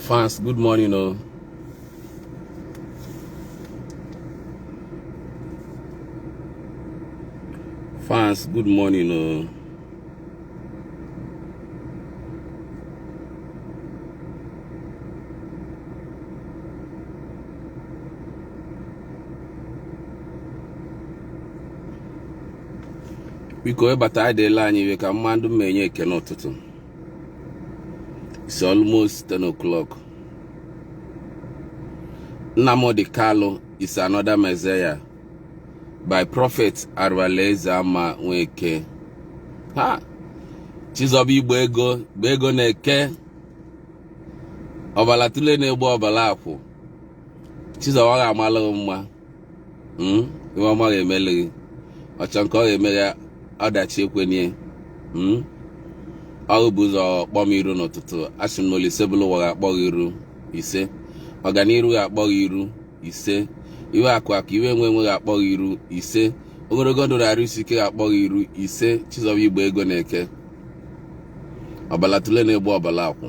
Fans, good morning. Oh. Fans, good morning. Oh. Biko ịbata adịla anyị iwe ka mmadụ ma enye ekene ụtụtụ. It's almost 10 o'clock. Nnamdi Kalu is another Messiah by Prophet Arwalaeze Ama Nweke. Ha! Chizoba Igbo ego, bụ ego na-eke. Ọbala tule na-egbu ọbala akwụ. Chizoba ga-amalụ gị mma. Ihe ọma ga-emelu gị. Ọchọ nke ọ ga-eme ya ọdachi ekwenye. Ọ bụ ụzọ kpọọ m iru n'ụtụtụ. Asị m na Olise bụlụ ụwa ga-akpọ gị iru ise. Ọganiru ga-akpọ gị iru ise. Iwe akụ akụ iwe enwe enwe ga-akpọ gị iru ise. Ogologo ndụ na arụ isi ike ga-akpọ gị iru ise. Chizoba Igbo ego na-eke. Ọbala tule na-egbu ọbala akwụ.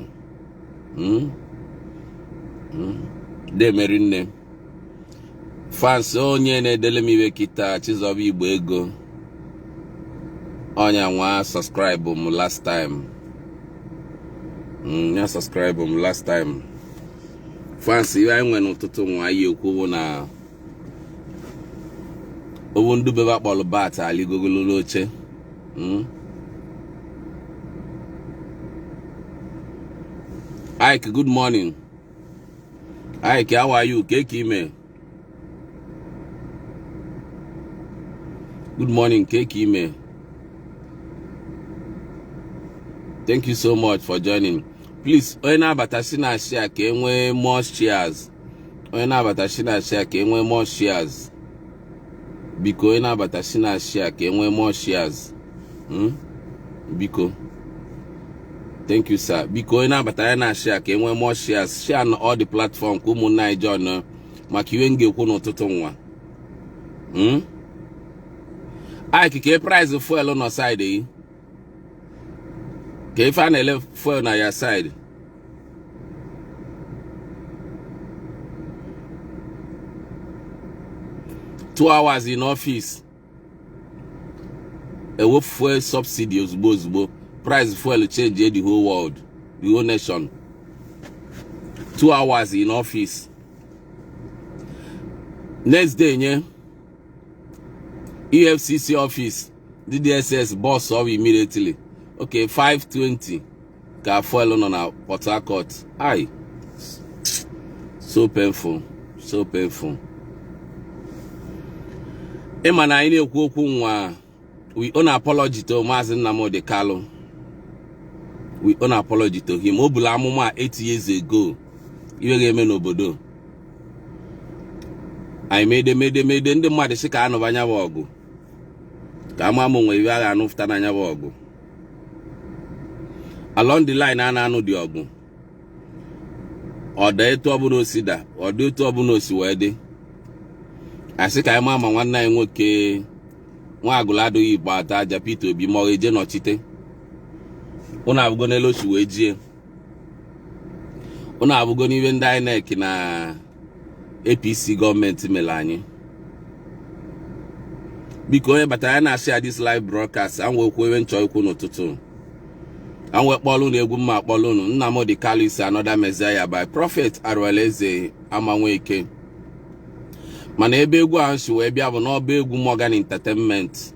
Demeri nne. Fans onye na-edele m iwe kịta Chizoba Igbo ego. Ọnya nwa subscribe m last time. Ya subscribe m last time. Fans iwe anyị nwere n'ụtụtụ nwa anyị ekwu bụ na owu ndị bebe akpọrọ bat aligogolo n'oche. Ike, good morning. Ike, how are you? Keke ime. Good morning, Keke ime. Thank you so much for joining. Please, onye na-abata si na share ka e nwee more shares. Onye na-abata si na share ka e nwee more shares. Biko, onye na-abata si na share ka e nwee more shares. Biko. Thank you, sir. Biko, onye na-abata ya na share ka e nwee more shares. Share na all the platform ka ụmụnne anyị join maka iwe m ga-ekwu n'ụtụtụ nwa. Ike, ka price fuel nọ side yi. Ka ife a na-ele fuel na ya side. 2 hours in office. Ewe fuel subsidy ozugbo ozugbo. Price fuel change the whole world, the whole nation. 2 hours in office. Next day nye EFCC office, the DSS boss of immediately. Okay, 520 ka fuel nọ na Port Harcourt. Ai, so painful, so painful. Ịma na anyị na-ekwu okwu nwa, we own apology to Maazị Nnamdi Kalu. We own apology to him. O bulu amụma 8 years ago. Iwe ga-eme n'obodo. Anyị mede mede mede ndị mmadụ sị ka anụba anya bụ ọgụ. Ka ama m nwe iwe a ga-anụfụta n'anya bụ ọgụ. Along the line a na-anụ dị ọgụ. Ọ dị etu ọbụla o si da, ọ dị etu ọbụla o si wee dị. Asị ka anyị maa ma nwanne anyị nwoke nwa agụla adịghị igbo ata aja Peter Obi ma ọ ga-eje nọchite. Ụnụ abụgo n'elu osi wee jie. Ụnụ abụgo n'iwe ndị INEC na APC gọọmenti mere anyị. Biko onye batara ya na-asị ya this live broadcast, anwe okwu ebe nchọ ikwu n'ụtụtụ. Anwe kpọlụ na egwu mma akpọlụ unu. Nnamdi Kalu is another Messiah by Prophet Arwalaeze Ama Nweke. Mana ebe egwu ahụ si wee bịa bụ n'ọba egwu Morgan Entertainment.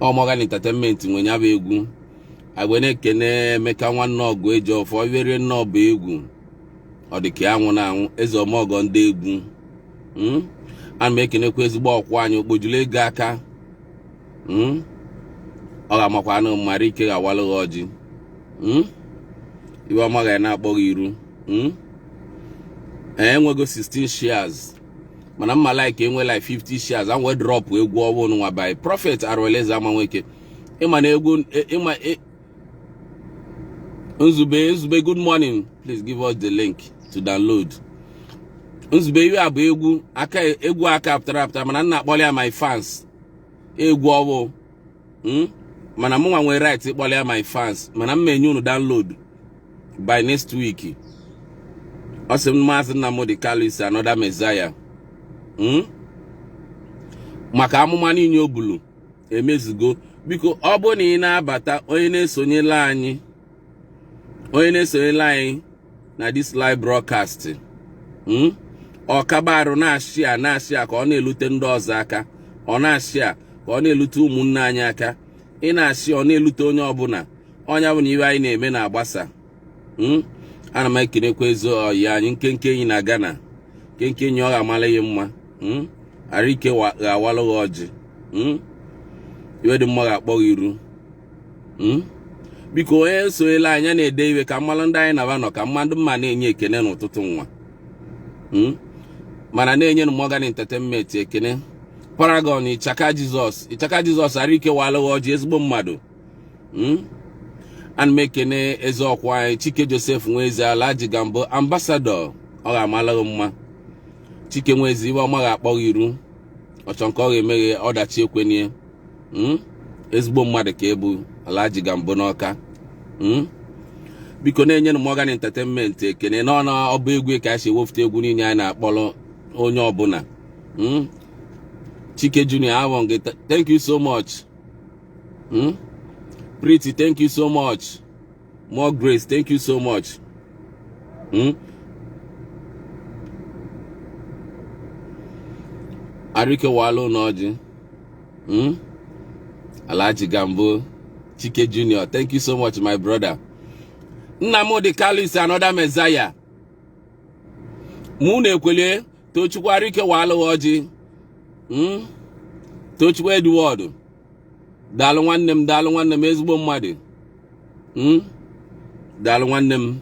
Ọ Morgan Entertainment nwe ya bụ egwu. Agbe na-ekene Emeka nwanne ọgụ eji ọfọ iwerie nne ọba egwu. Ọ dị ka anwụ na anwụ eze ọmọgọ ndị egwu. Ana m ekenekwa ezigbo ọkwụ anyị okpojulu ego aka. Ọ ga-amakwa anụ mara ike ga-awalụ gị ọjị. Iwe ọma ga na-akpọ gị iru. Enwego 16 shares. Mana mma like enwe like 50 shares. An wee drop egwu ọbụ nwa by Prophet Arwalaeze Ama Nweke. Ịma na egwu ịma Nzube Nzube, good morning. Please give us the link to download. Nzube iwe a bụ egwu aka egwu aka pụtara apụtara mana nna akpọrọ ya my fans. Egwu ọbụ. Mana mụnwa nwere right ịkpọrọ ya my fans. Mana m enye unu download by next week. Ọ sị m Maazị Nnamdi Kanu is another Messiah. Maka amụma niile o bulu emezugo. Biko, ọ bụrụ na ị na-abata, onye na-esonyela anyị, onye na-esonyela anyị na this live broadcast, ọ kaba arụ na-ashare, na-ashare ka ọ na-elute ndị ọzọ aka, ọ na-ashare ka ọ na-elute ụmụnne anyị aka. Ị na-ashare, ọ na-elute onye ọbụla. Ọnya bụ na iwe anyị na-eme na-agbasa. Ana m ekenekwa ezi ọyị anyị, Nkenke Enyi na Ghana. Nkenke Enyi, ọ ga-amala ya mma. Arụ ike ga-awalụ gị ọjị. Iwe dị mma ga-akpọ gị iru. Biko, onye sonyela anyị na-ede iwe ka mmalụ ndị anyị naba nọ, ka mmadụ mma na-enye ekene n'ụtụtụ nwa. Mana na-enye Morgan Entertainment ekene, Paragon, Ịchaka Jizọs, Ịchaka Jizọs, arụ ike walụ gị ọjị, ezigbo mmadụ. Ana m ekene eze ọkwa anyị, Chike Joseph Nweze, Alhaji Gambo ambassador. Ọ ga-amala gị mma, Chike Nweze. Iwe ọma ga-akpọ gị iru, ọchọ nke ọ ga-emeghe ọdachi ekwenye. Ezigbo mmadụ ka ebu Alhaji Gambo n'Ọka. Biko, na-enye Morgan Entertainment ekene n'ọnụ ọba egwu ka a si ewepụta egwu niile anyị na-akpọrọ onye ọbụla. Chike Junior, awọ gị, thank you so much. Pretty, thank you so much. More grace, thank you so much. Arike wala ụnọjị. Alhaji Gambo, Chike Junior, thank you so much, my brother. Nnamdi Kanu is another Messiah. Mụ na-ekwelie Tochukwu, Arike wala ọjị. Tochukwu Edward, daalụ nwanne m, daalụ nwanne m, ezigbo mmadụ. Daalụ nwanne m.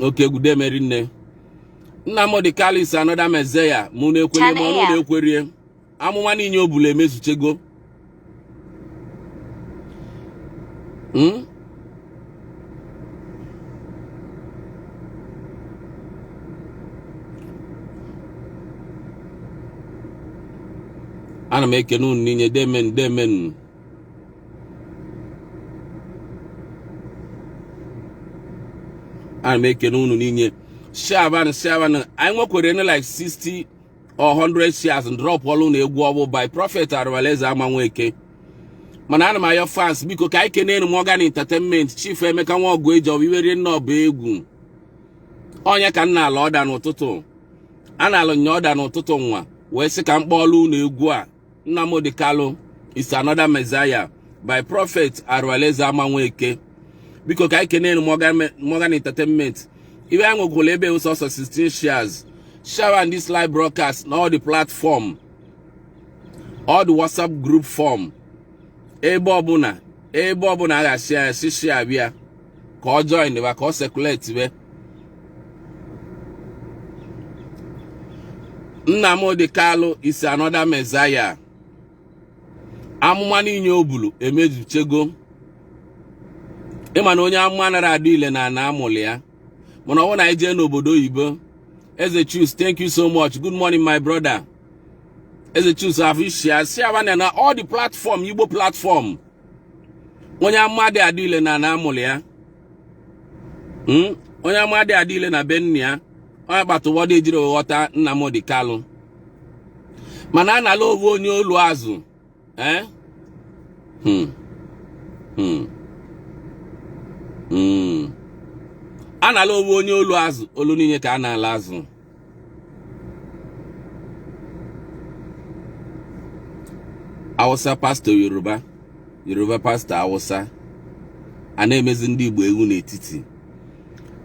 Oke egwu demeri nne. Nnamdi Kanu is another Messiah. Mụ na-ekwelie ma ọnụ na-ekwerie. Amụma niile o bulu emezuchego. Ana m ekene unu niile, demen demen. Ana m ekene unu niile. Shaban shaban, anyị nwekwere like 60 or 100 shares and drop ọlụ na egwu ọbụ by Prophet Arụwalaeze Amanweke. Mana ana m ayọ fans, biko, ka anyị kenenu Morgan Entertainment, Chief Emeka Nwaọgụ eji ọbụ iwerie nne ọba egwu. Onye ka m na-ala ọda n'ụtụtụ a, na-alụ nya ọda n'ụtụtụ nwa wee sị ka m kpọọlụ unu egwu a, Nnamdi Kanu is another Messiah by Prophet Arụwalaeze Amanweke. Biko, ka anyị kenenu Morgan Entertainment. Iwe anyị nwekwara ebe sọsọ 16 shares. Share on this live broadcast na all the platform, all the WhatsApp group form, ebe ọbụla, ebe ọbụla a ga-ashare ya, si share bịa ka ọ join ba, ka ọ circulate be. Nnamdi Kanu is another Messiah. Amụma niile o bulu emezuchego. Ịma na onye amụma nara adị ile na ana amụlụ ya. Mana ọ bụrụ na anyị jee n'obodo oyibo. Eze Chus, thank you so much. Good morning, my brother. Eze Chus, have share share na all the platform, Igbo platform. Onye amụma dị adị ile na ana amụlụ ya. Onye amụma dị adị ile na be nna ya. Onye kpata ụfọdụ ejiri ghọta Nnamdi Kanu. Mana a na-ala ovu onye olu azụ. Eh? A na-ala ovu onye olu azụ, olu niile ka a na-ala azụ. Hausa pastor Yoruba, Yoruba pastor Hausa, a na-emezi ndị Igbo ewu n'etiti.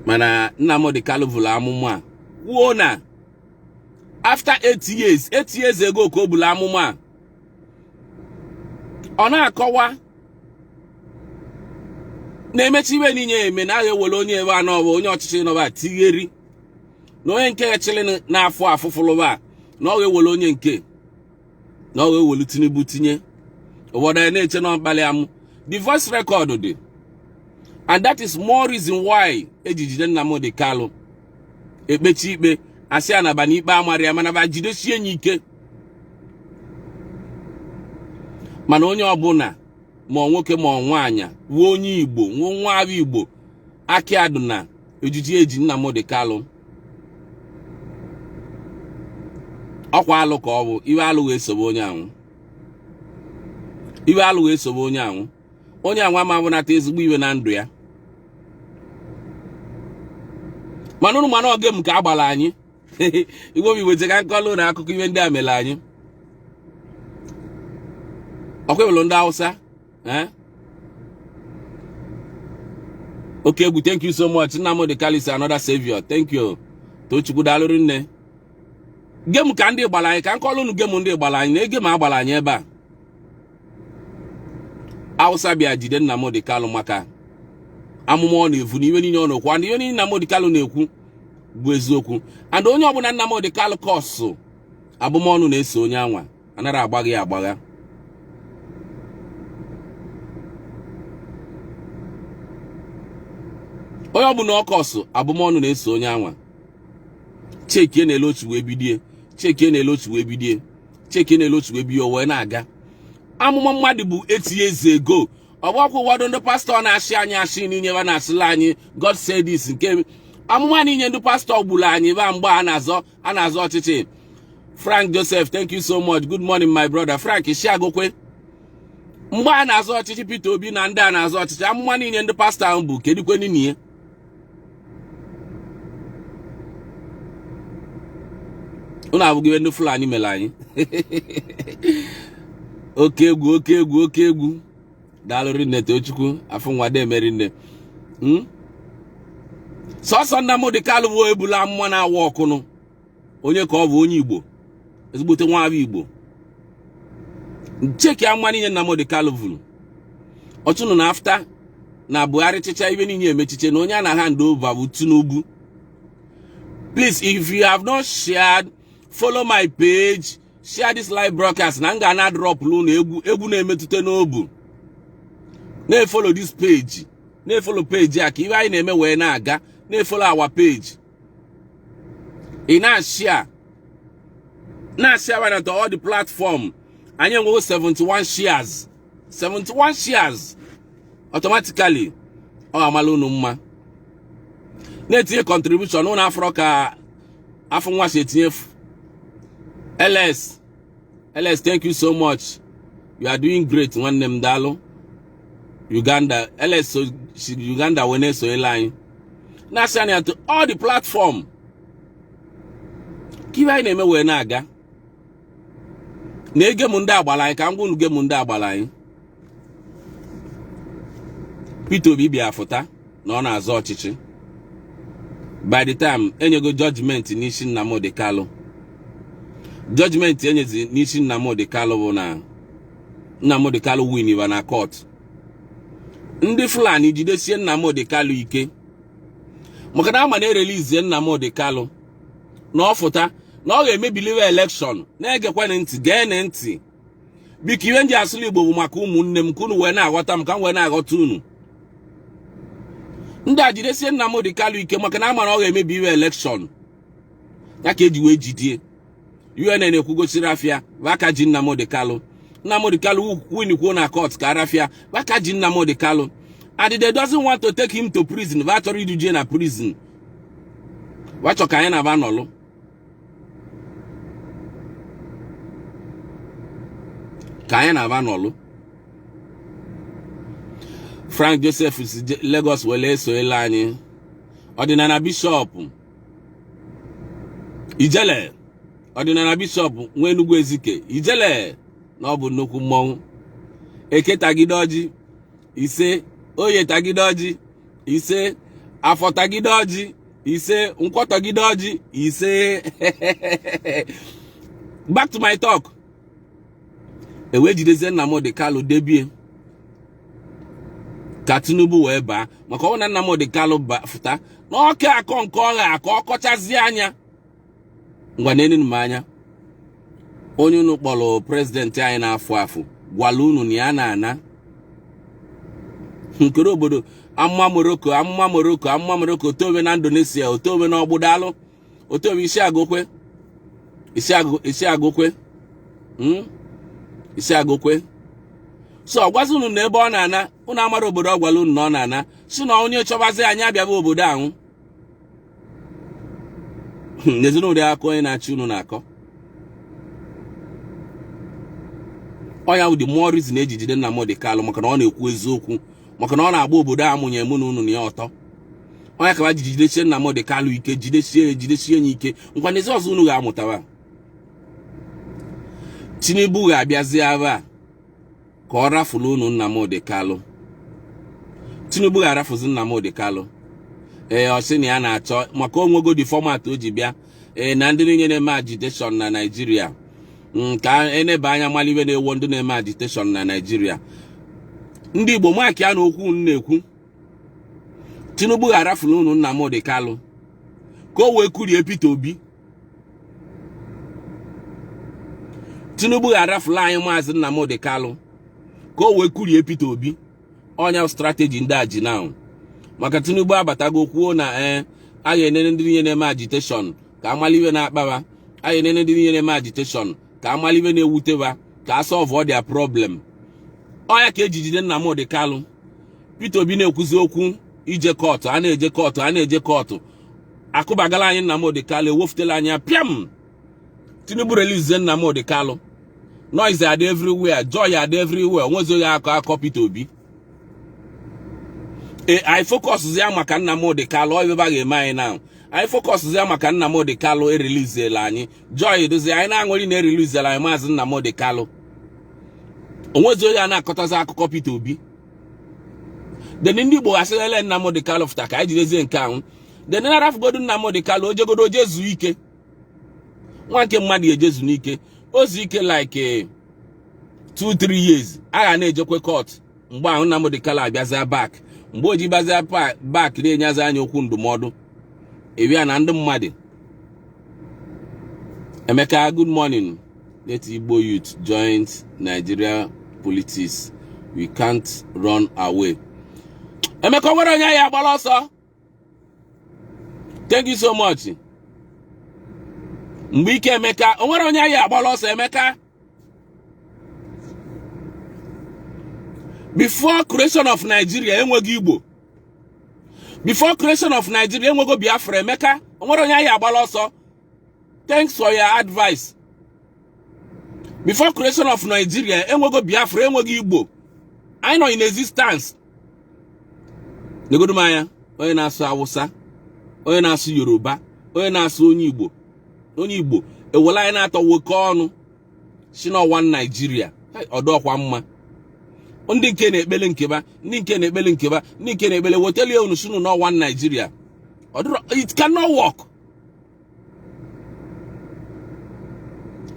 Mana Nnamdi Kanu vụrụ amụma a kwuo na after 8 years, 8 years ago ka o buru amụma a. Ọ na-akọwa na-emechi ibe niile eme na agha ewere onye ebe anọ bụ onye ọchịchị nọba tigheri na onye nke chịrị n'afọ afụfụlụba, na ọ ga-ewere onye nke na ọ ga-ewelu Tinubu tinye. Ụfọdụ anyị na-eche na mkpali amụ. The voice record dị, and that is more reason why eji jide Nnamdi Kanu. Ekpechi ikpe, asị anaba na ikpe amara ya, mana ba jidesie ya ike. Mana onye ọbụla, ma ọ nwoke ma ọ nwaanyị, wuo onye Igbo, nwuo nwa abụ Igbo, aki adụna Ejiji eji Nnamdi Kanu ọkwa alụ ka ọ bụ iwe alụ wee sobe onye anwụ iwe alụ wee sobe onye anwụ onye anwụ ama abụnata ezigbo iwe na ndụ ya mana ụnụ mana oge m ka a gbara anyị Igbo bụ Igbo ka m kọọlụ ụnụ akụkọ iwe ndị a mere anyị ọkwa ịbụlụ ndị Hausa eh? Okay, egwu thank you so much Nnamdi Kanu is another savior thank you Tochukwu daalụ rinne game ka ndị gbara anyị ka m kọọlụ unu game ndị gbara anyị na game agbara anyị ebe a Hausa bịa jide Nnamdi Kanu maka amụma ọ na-evu na iwe niile ọ na-ekwu and ihe niile Nnamdi Kanu na-ekwu bụ eziokwu and onye ọbụla Nnamdi Kanu curse abụmọnụ na-eso onye anwa anara agbagha ya agbagha onye ọbụla ọ curse abụmọnụ na-eso onye anwa chekie na ele otu wee bidie chekie na ele otu wee bidie chekie na ele otu wee bidie wee na-aga amụma mmadụ bụ 8 years ago ọ bụ ọkwa ụfọdụ ndị pastọ na-asị anyị asị n'inye ba na-asịla anyị God said this nke amụma niile ndị pastọ gburu anyị ba mgbe a na-azọ a na-azọ ọchịchị Frank Joseph thank you so much good morning my brother Frank Ishiagokwe mgbe a na-azọ ọchịchị Peter Obi na ndị a na-azọ ọchịchị amụma niile ndị pastọ ahụ bụ kedukwe n'ihe unu abụghị iwe ndị Fulani mere anyị oke egwu oke egwu oke egwu daalụ rinne Tochukwu afọ nwa deme rinne hmm? sọsọ Nnamdi Kanu bụ ebula amụma na-awa ọkụnụ onye ka ọ bụ onye Igbo ezigbote nwa Igbo cheki amụma niile Nnamdi Kanu vuru ọchụnụ na after na Buhari chịcha ibe niile emechiche na onye a na hand over bụ Tinubu please if you have not shared follow my page share this live broadcast na m ga na drop unu egwu egwu na-emetụta n'obu na-efollow this page na-efollow page a ka ibe anyị na-eme wee na-aga na-efollow our page ị na-ashare na-ashare na to all the platform anyị enwewo 71 shares 71 shares automatically ọ amala unu mma na-etinye contribution unu afọrọ ka afọ nwa si etinye ls ls thank you so much you are doing great nwanne m daalụ Uganda ls si Uganda wee na-esonyela anyị na-ashare ya to all the platform ka ibe anyị na-eme wee na-aga na game ndị agbara anyị ka m gwa unu game ndị agbara anyị Peter Obi bịa fụta na ọ na-azọ ọchịchị by the time enyego judgment n'isi Nnamdi Kanu judgment enyezi n'isi Nnamdi Kanu bụ na Nnamdi Kanu win iba na court ndị Fulani jidesie Nnamdi Kanu ike maka na ama na ereleasie Nnamdi Kanu na ọ fụta na ọ ga-emebiliwe election na-egekwana ntị gee ntị biko iwe ndị asụlụ Igbo bụ maka ụmụnne m ka unu wee na-aghọta m ka m wee na-aghọta unu ndị a jidesie Nnamdi Kanu ike maka na ama na ọ ga-emebi iwe election ya ka eji wee jidie UN na-ekwugosiri afịa aka ji Nnamdi Kanu Nnamdi Kanu win kwuo na court ka arafịa aka ji Nnamdi Kanu and they doesn't want to take him to prison va chọrọ iduje na prison va chọ ka anyị na va nọlụ ka anyị na va nọlụ Frank Joseph si Lagos were esoela anyị ọdịnala bishọp ijele ọdịnala bishọp nwa Enugu Ezike ijele na ọ bụ nnukwu mmọnwụ eke tagide ọjị ise oye tagide ọjị ise afọ tagide ọjị ise nkwọ tagide ọjị ise back to my talk e wee jidezie Nnamdi Kanu debie ka Tinubu wee baa maka ọ na Nnamdi Kanu fụta na ọka akọ nke ọ ga ka ọ kọchazie anya ngwa nenu m anya onye unu kpọrọ president anyị na-afụ afụ gwala unu na ya na-ana nkere obodo amụma Morocco amụma Morocco amụma Morocco otowe na Indonesia otowe na ọgbụdalụ otowe isi agụkwe isi agụkwe isi agụkwe so ọ gwazi unu na ebe ọ na-ana unu amara obodo ọ gwara unu na ọ na-ana si na onye chọbazi anyị abịaba obodo ahụ N'ezinụlọ akọ onye na-achị unu na-akọ ọ ya the more reason eji jide Nnamdi Kanu, maka na ọ na-ekwu eziokwu, maka na ọ na-agba obodo a mụnye mụ na unu na ya ọtọ. Ọ ya ka ba ji jidesie Nnamdi Kanu ike, jidesie ya, jidesie ya ike. Ngwa, n'ezi ọzọ unu ga-amụtawa, Tinubu ga-abịazi ebe a ka ọ rafụlụ unu Nnamdi Kanu. Tinubu ga-arafụzi Nnamdi Kanu. Ee, ọ sị na ya na-achọ maka onwego the format o ji bịa. Ee, na ndị niile na-eme agitation na Naịjirịa, ka eneba anya mara iwe na-ewo ndị na-eme agitation na Naịjirịa. Ndị Igbo, maki ya na okwu na-ekwu, Tinubu ga-arafụlụ unu Nnamdi Kanu ka o wee kurie Peter Obi. Tinubu ga-arafụlụ anyị Maazị Nnamdi Kanu ka o wee kurie Peter Obi. Ọnya strategy ndị a ji now, maka Tinubu abatago kwuo na ee, a ga-enene ndị niile na-eme agitation ka amala iwe na-akpawa, a ga-enene ndị niile na-eme agitation ka amala iwe na-ewutewa, ka a solve their problem. Ọnya ka eji jide Nnamdi Kanu. Peter Obi na-ekwuzi okwu ije court, a na-eje court, a na-eje court, akụbagala anyị Nnamdi Kanu, ewofutela anya pịam. Tinubu release Nnamdi Kanu, noise adị everywhere, joy adị everywhere, onwezi onye akọ akọ Peter Obi. E anyị focus ya maka Nnamdi Kanu, ọ ebe a ga-eme anyị now. Anyị focus ya maka Nnamdi Kanu, ereleasela anyị, joy dozi anyị na-aṅụrị na ereleasela anyị Maazị Nnamdi Kanu. Onwezi onye a na-akọtazi akụkọ Peter Obi. Then ndị Igbo asịrịla Nnamdi Kanu fụta ka anyị jidezie nke ahụ. Then na-arafugodu Nnamdi Kanu, ojegodo ojezu ike, nwa nke mmadụ ejezu n'ike, ozu ike like 2-3 years, a ga na-ejekwe court. Mgbe ahụ Nnamdi Kanu abịazia back, mgbe o ji gbazia back na-enyezi anyị okwu ndụmọdụ ewia na ndị mmadụ. Emeka, good morning. Let Igbo youth join Nigeria politics, we can't run away. Emeka, o nwere onye ya agbala ọsọ. Thank you so much. Mgbe ike Emeka, o nwere onye ya agbala ọsọ. Emeka, before creation of Nigeria enweghị Igbo, before creation of Nigeria enwego Biafra. Emeka, o nwere onye ya agbala ọsọ. Thanks for your advice. Before creation of Nigeria enwego Biafra, enweghị Igbo, anyị nọ in existence. Negodu m anya, onye na-asụ Awụsa, onye na-asụ Yoruba, onye na-asụ onye Igbo, onye Igbo ewele anyị na-atọ nwoke ọnụ si n'ọwa Naijiria ọdọkwa mma. Ndị nke na-ekpele nkeba, ndị nke na-ekpele nkeba, ndị nke na-ekpele wetali unu sunu n'ọwa Naijiria. It cannot work.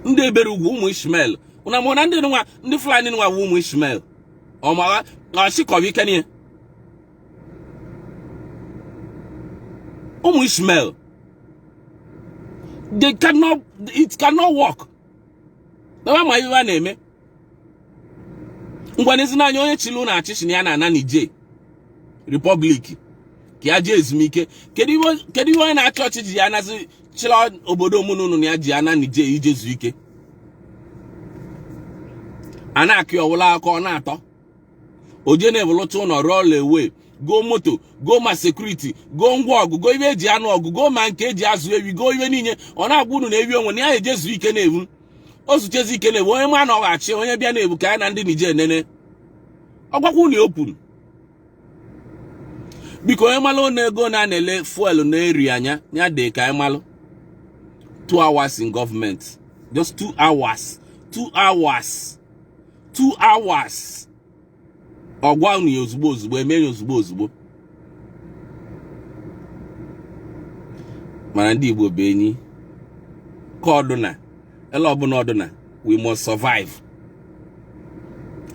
Ndị ebere ugwu, ụmụ Ishmael, una mụ na ndị nwa, ndị Fulani nwa bụ ụmụ Ishmael. Ọmara ọchịkọrọ ike nie ụmụ Ishmael. They cannot, it cannot work. Na ma ihe a na-eme ngwa n'ezi n'anya, onye chilu na-achị si na ya na-ana Niger Republic ka ya jee ezumike. Kedu ihe onye na-achị ọchịchị ji ya anazi chịla obodo mụnụnụ na ya ji ana Niger ije zuo ike? A na-akụ ọwụla aka ọ na-atọ oje na-ewelụta ụlọ, roll away, go moto, go ma security, go ngwa ọgụ, go ibe eji anụ ọgụ, go ma nke eji azụ ewi, go ibe niile. Ọ na-agwa unu na ewi onwe na ya ejezu ike na-ewu o zuchezi ike na-ewu. Onye ma na ọ ga-achị, onye bịa na-ebu ka ya na ndị Niger nene ọ gwakwa unu o kwuru. Biko, onye malụ na ego na na-ele fuel na-eri anya ya dị ka anyị malụ. 2 hours in government, just 2 hours, 2 hours, 2 hours, ọ gwa unu ya ozugbo ozugbo, eme ya ozugbo ozugbo. Mana ndị Igbo bụ enyi ka ọdụna ele ọbụla ọdụna, we must survive.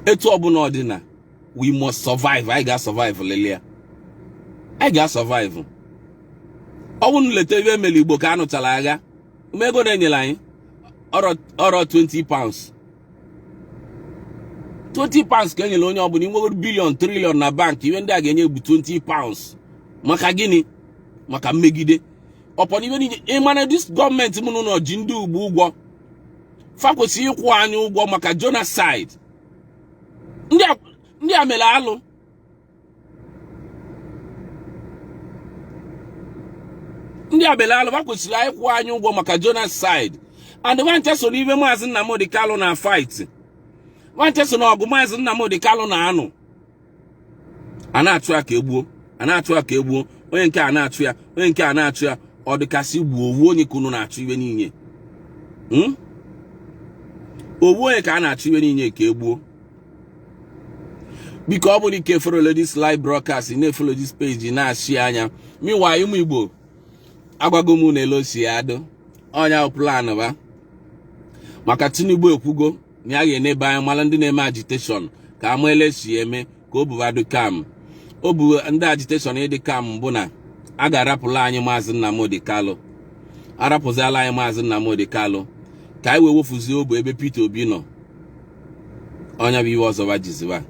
Etu ọbụla ọdịna, we must survive. Anyị ga-survive lelia, anyị ga-survive. Ọ bụrụ na leta ebe emere Igbo ka a nụchara agha, ume ego na-enyere anyị ọrọ £20, £20 ka e nyere onye ọbụla. Inwegoro billion, trillion na bank, ihe ndị a ga-enye bụ £20. Maka gịnị? Maka mmegide ọpọ n'ibe niile. Ịmana this gọọmenti mụ nọ ji ndị ugbo ụgwọ, fa kwesịrị ịkwụ anyị ụgwọ maka genocide ndị a mere alụ. Ndị abelaalụ ba kwesịrị anyị kwụọ anyị ụgwọ maka genocide. And nwanche so n'ibe Maazị Nnamdi Kanu na fight. Nwanche so na ọgụ Maazị Nnamdi Kanu na-anụ. A na-achụ ya ka egbuo, a na-achụ ya ka egbuo, onye nke a na-achụ ya, onye nke a na-achụ ya, ọ dịkasị gbuo owu onye ka unu na-achụ iwe niile. Owu onye ka a na-achụ iwe niile ka egbuo. Biko ọ bụrụ ike follow this live broadcast, na-efollow this page, na-achị anya. Meanwhile, ụmụ Igbo, agwago m na elo si ya adụ ọnya plan ba maka Tinubu ekwugo na ya ga-enebe anya mara ndị na-eme agitation ka ama ele si eme ka o bubado kam o bu ndị agitation ịdị kam mbụ na a ga-arapụla anyị Maazị Nnamdi Kanu, arapụziala anyị Maazị Nnamdi Kanu ka anyị wee wefuzie obu ebe Peter Obi nọ. Ọnya bụ iwe ọzọ ba jiziba,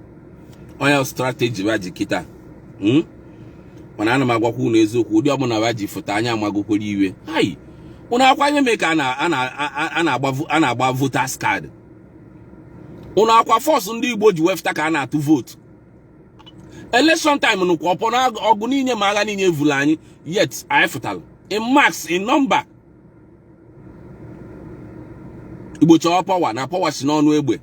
ọnya strategy ba ji kịta. Mana ana m agwakwa unu eziokwu, ụdị ọbụla ba ji foto anya amagokwere iwe. Hai, unu akwa ihe mee ka a na-agba voters card. Unu akwa force ndị Igbo ji wefụta ka a na-atụ vote election time nụkwa ọpọ na ọgụ niile ma agha niile evulu anyị, yet anyị fụtara in mass, in number. Igbo chọọ power na power si n'ọnụ egbe.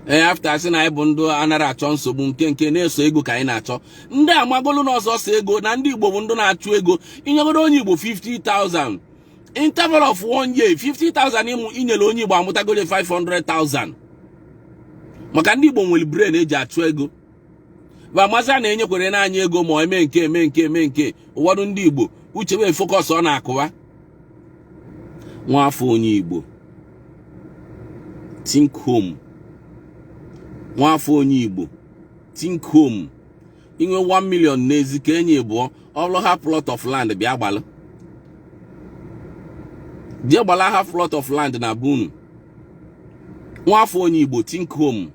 Ee, after sị na anyị bụ ndị anara achọ nsogbu nke nke na-eso ego ka anyị na-achọ. Ndị amagolu na ọzọ so ego na ndị Igbo bụ ndị na-achụ ego. Inyegodo onye Igbo 50,000, interval of 1 year, 50,000 ịmụ inyere onye Igbo amụtagoro 500,000, maka ndị Igbo nwere brain eji achụ ego. Ba mazi a na-enyekwere n'anya ego ma eme nke eme nke eme nke. Ụfọdụ ndị Igbo uche wee focus ọ na-akụwa. Nwafọ onye Igbo, think home. Nwafọ onye Igbo, think home. Inwe 1 million n'ezi ka enyi bụọ ọlụ ha plot of land, bịa gbalụ, jee gbala ha plot of land na bunu. Nwafọ onye Igbo, think home.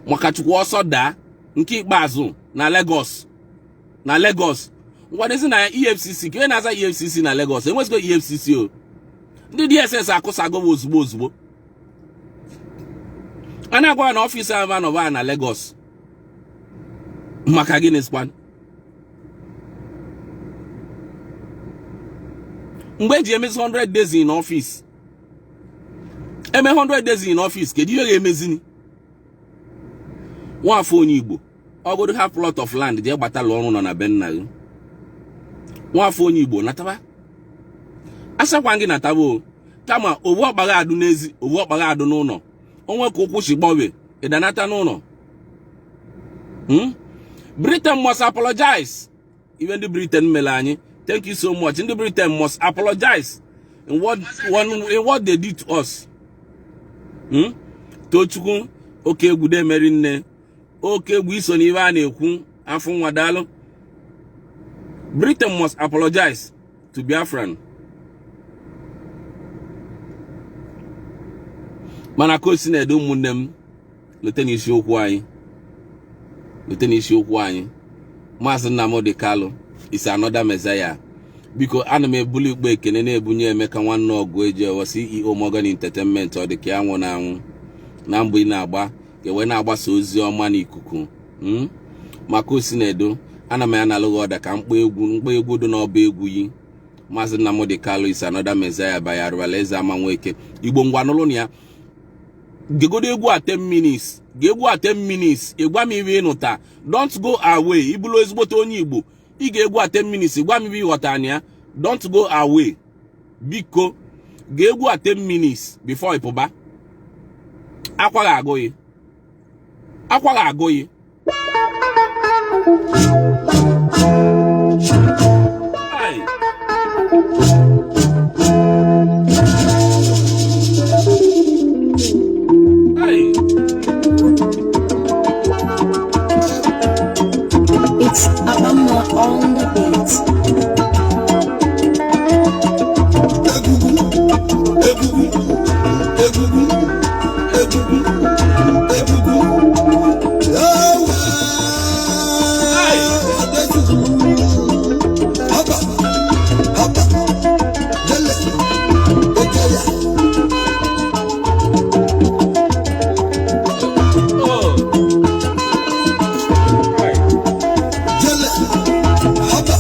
Maka Chukwu ọsọ daa nke ikpeazụ na Lagos, na Lagos ngwadezi na EFCC ka onye na-aza EFCC na Lagos. Enwezịgo EFCC o, ndị DSS akụsago m ozugbo ozugbo. A na-agwa na office ahụ anọba na Lagos maka gịnị sịkwa mgbe eji emezi 100 days in office, eme 100 days in office, kedu ihe ga-emezini? Nwafọ onye Igbo, ọgụdụ ha plot of land, jee gbatala ọrụ nọ na be nna gị. Nwafọ onye Igbo, nataba, asakwa gị nataba o, kama owu ọkpagha adụ n'ezi, owu ọkpagha adụ n'ụlọ onwe ka ụkwụ si gbanwe ịdanata n'ụlọ. Britain must apologize. Even the Britain mere anyị, thank you so much. Ndị Britain must apologize in what they did to us. Tochukwu oke egwu demeri nne oke egwu iso n'ihe a na-ekwu afọ nwa daalụ. Britain must apologize to Biafran. Mana ka o si na-ede, ụmụnne m, lute n'isiokwu anyị, lute n'isiokwu anyị. Maazị Nnamdi Kanu is another Messiah. Biko, ana m ebuli ikpe ekene na-ebunye Emeka nwanne ọgụ eji CEO Morgan Entertainment. Ọ dị ka ya nwụ na anwụ na mbụ ị na-agba ka wee na-agbasa ozi ọma n'ikuku. Maka osi na-edo, ana m ya na-alụghị ọda ka mkpa egwu, mkpa egwu dị n'ọba egwu yi. Maazị Nnamdi Kanu is another Messiah by Arụbalaeze Ama Nweke. Igbo, ngwa nụlụ na ya, gegodo egwu a 10 minutes, ga egwu a 10 minutes, ịgwa m iwe ịnụta. Don't go away. Ịbụrụ ezigbote onye Igbo, ị ga-egwu a 10 minutes, gwa m iwe ịghọta na ya. Don't go away, biko, ga egwu a 10 minutes before ịpụba. Akwa ga-agụghị, akwa ga-agụghị. Ai. Ai. It's Abama on the beat. Egwugwu, egwugwu, egwugwu, egwugwu, ewe. Ai. Haba, haba, lele, ejeya. Oh. Ai. Jele, haba.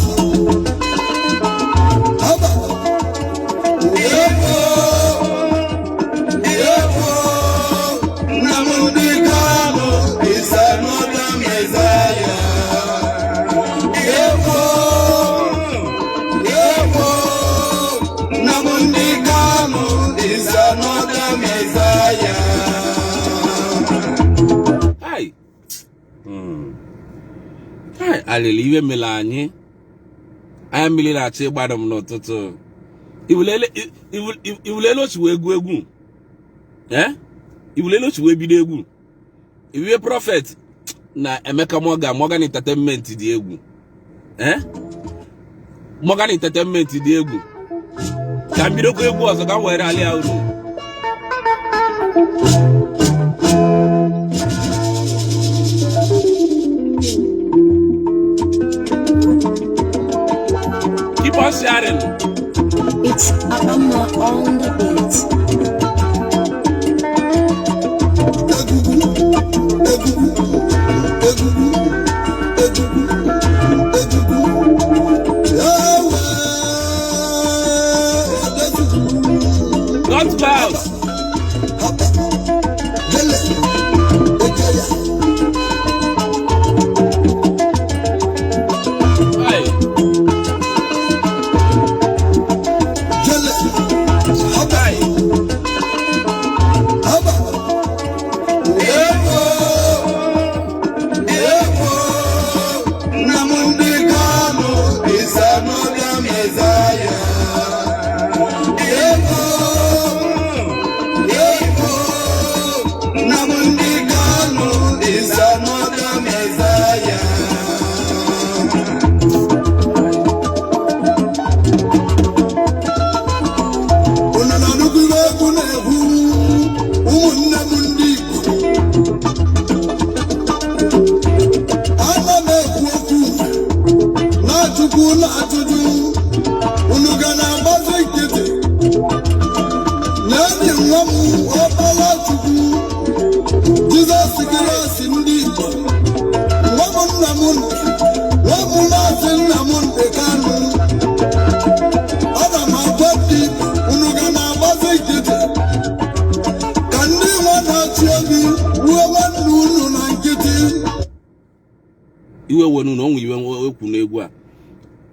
Alịlị iwe mere anyị. Anya mmiri na-achọ ịgbada m n'ụtụtụ. Iwulele otu wee gụọ egwu, ee, iwulele otu wee bido egwu. Iwe prophet na Emeka Morgan, Morgan Entertainment dị egwu, ee, Morgan Entertainment dị egwu. Ka m bidokwa egwu ọzọ ka m were alị ya uru. Keep on sharing. It's Abama on the beat. Egwugwu, egwugwu, egwugwu, egwugwu, egwugwu, ewe odezugwu. Don't go out. Haba, gele, ejeya. Hey. Gele, haba. Hey. Haba, ewo, ewo, Nnamdi Kanu is another Messiah. Ewo, ewo, Nnamdi Kanu is another Messiah. Unu na-anụkwu ibe egwu na-egwu, ụmụnne m ndị Igbo? Ana m ekwu okwu na-ajụkwu na ajụjụ. Unu ga na-agbazi nkịtị na-enyi nwa m, ọkpara Chukwu, Jizọs Kraịst ndị Igbo, nwa m, nna m, nwa m, maazị Nnamdị Kanụ. Ana m agwa ndị Igbo, unu ga na-agbazi nkịtị ka ndị nwa na-achị obi gbuo nwanne unu na nkịtị? Iwe wenu na onwe iwe ekwu n'egwu a.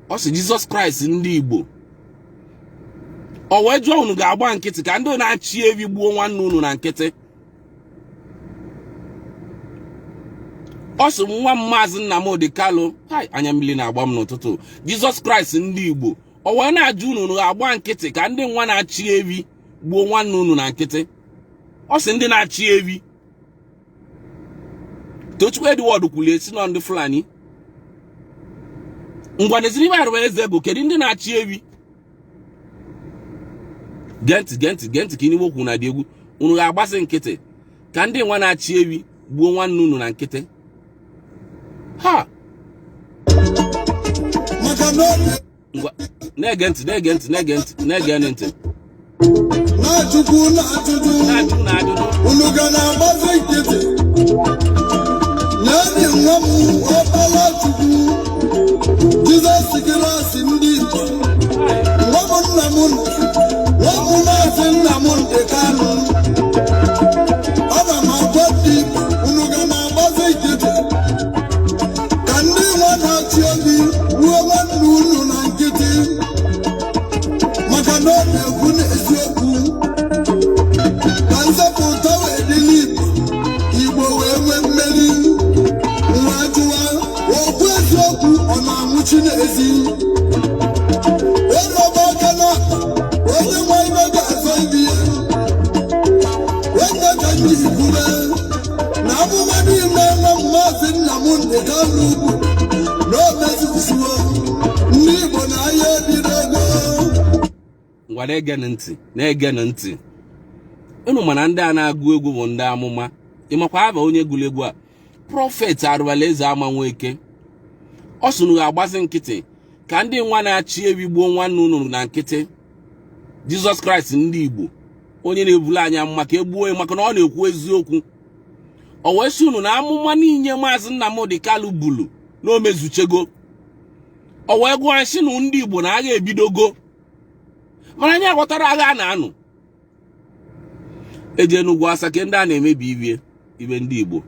Ọ sị Jizọs Kraịst ndị Igbo, o wee jụọ, unu ga-agba nkịtị ka ndị na-achị evi gbuo nwanne unu na nkịtị? Ọ sị nwa m, maazị Nnamdi Kalụ. Hai, anya mmiri na-agba m n'ụtụtụ. Jizọs Kraịst ndị Igbo, o wee na-ajụ unu, unu ga-agba nkịtị ka ndị nwa na-achị evi gbuo nwanne unu na nkịtị? Ọ sị ndị na-achị evi. Tochukwu Edward kwuru esi nọ ndị Fulani. Ngwa, n'eziri ibe arụ eze bụ kedu ndị na-achị evi? Gee ntị, gee ntị, gee ntị ka ịnigbo okwu na dị egwu. Unu ga-agbasị nkịtị ka ndị nwa na-achị ewi gbuo nwanne unu na nkịtị ha? Maka na ọ Ngwa, na-ege ntị, na-ege ntị, na-ege ntị, na-ege ntị. Na-ajụkwu na ajụjụ. Na-ajụ na ajụjụ. Unu ga na-agbazi nkịtị na-enyi nwa m, ọkpara Chukwu, Jizọs Kraịst ndị Igbo, nwa m, nna m, nwa m, maazị Nnamdị Kanụ. Ana m agwa ndị Igbo, unu ga na-agbazi nkịtị ka ndị nwa na-achị obi gbuo nwanne unu na nkịtị? Maka na ọ na-ekwu n'eziokwu ka nzọpụta wee dị n'Igbo, Igbo wee nwee mmeri. Nwa jụwa okwu eziokwu, ọ na-anwụchi n'ezi ịrọba aka na onye nwe ibe ga-azọ ibi ya. Onye ka ndị ikwube na amụma niile nwa m, maazị Nnamdị Kanụ ugwu na o mezuzuo, ndị Igbo na ahịa ebidogo. Ngwa, na-ege ntị, na-ege ntị. Unu mana ndị a na-agụ egwu bụ ndị amụma. Ịmakwa aba onye gụrụ egwu a? Prophet Arụbalaeze Ama Nweke. Ọ sị unu ga-agbazi nkịtị ka ndị nwa na-achị ewi gbuo nwanne unu na nkịtị? Jizọs Kraịst ndị Igbo, onye na-ebulu anya mma ka e gbuo ya maka na ọ na-ekwu eziokwu, o wee sị unu na amụma niile maazị Nnamdi Kalụ bulu na o mezuchego. O wee gụọ sị na ndị Igbo na agha ebidogo, mana anyị aghọtara agha a na-anụ eje n'ugwu asa ke ndị a na-emebi iwe iwe ndị Igbo,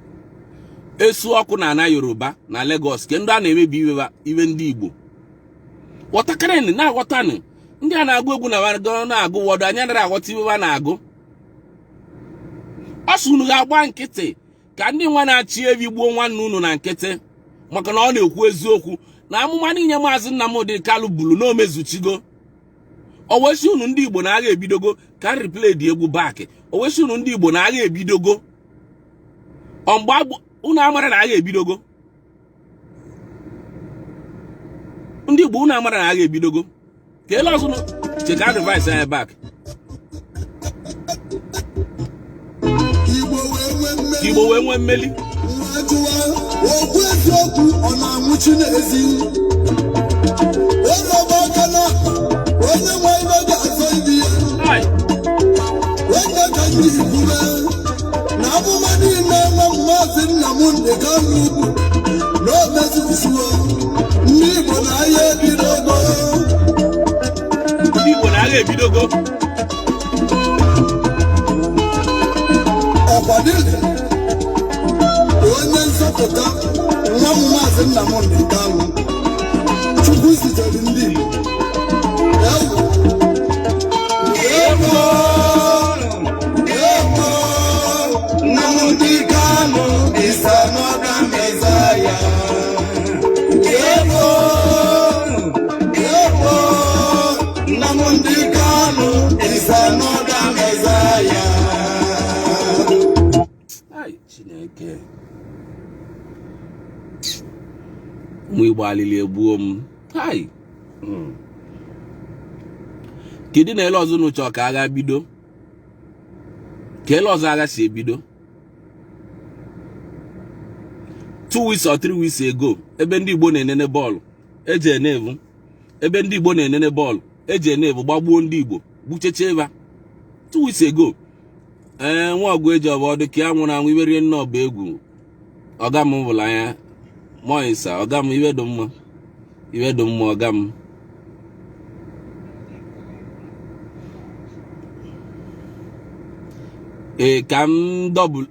esu ọkụ na ana Yoruba na Lagos ke ndị a na-emebi iwe iwe ndị Igbo. Ghọtakarịnị, na-aghọtanị. Ndị a na-agụ egwu na na-agụ wọdụ, anyị anaghị aghọta iwe ha na-agụ. Ọ sị unu ga-agba nkịtị ka ndị nwa na-achị evi gbuo nwanne unu na nkịtị? Maka na ọ na-ekwu eziokwu na amụma niile Maazị Nnamdi Kanu buru na o mezuchigo. O wee sị unu ndị Igbo na agha ebidogo. Ka replay dị egwu back. O wee sị unu ndị Igbo na agha ebidogo. Ọ mgbe unu amara na agha ebidogo, ndị Igbo, unu amara na agha ebidogo. Ka ele ọzọ cheka advice anyị back. Ka Igbo wee nwee mmeli. Okwu eziokwu ọ na-anwụchi n'ezi erebe aka na onye nwe ibe ga-azọ ibi ya. Onye ka ndị ikwube na amụma niile nwa Maazị Nnamdi Kanu bụ na o mezuzuo, ndị Igbo na agha ebidogo. Ndị Igbo na agha ebidogo. Ọkwadile onye nzọpụta nwa m Maazị Nnamdi Kanu Chukwu zitere ndị Igbo. Ewu ewu ewu, Nnamdi Kanu is another Messiah. Ewu ewu, Nnamdi Kanu is another Messiah. Ai, Chineke, ụmụ Igbo, alili egbuo m. Hai, kedu na ele ọzọ unu chọọ ka agha bido? Ka ele ọzọ agha si ebido? 2 weeks or 3 weeks ago, ebe ndị Igbo na-enene bọọlụ, eji enevu, ebe ndị Igbo na-enene bọọlụ, eji enevu gbagbuo ndị Igbo, gbucheche eba 2 weeks ago. Ee, nwa ọgụ eji ọba ọdụ ka ya nwụrụ anwụ iwerie nne ọba egwu. Ọga m bụla anya moisa, ọga m, iwe dị mma, iwe dị mma, ọga m. Ee, ka m double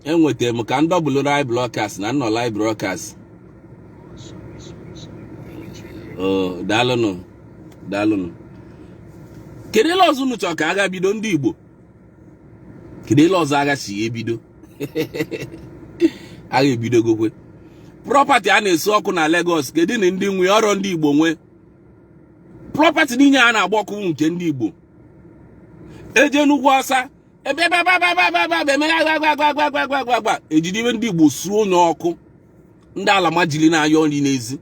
enwetara m, ka m double live broadcast na nnọ live broadcast. Oh, daalụnụ, daalụnụ. Kedu ele ọzọ unu chọrọ ka agha bido, ndị Igbo? Kedu ele ọzọ agha si ebido? Agha ebidogokwe. Property a na-esu ọkụ na Lagos, kedu na ndị nwe ọrụ? Ndị Igbo nwe property niile a na-agba ọkụ nke ndị Igbo. Eje n'ugwu ọsa ebe ebe ejide ibe ndị Igbo suo onye ọkụ. Ndị alamajili na-ayọ nri n'ezi,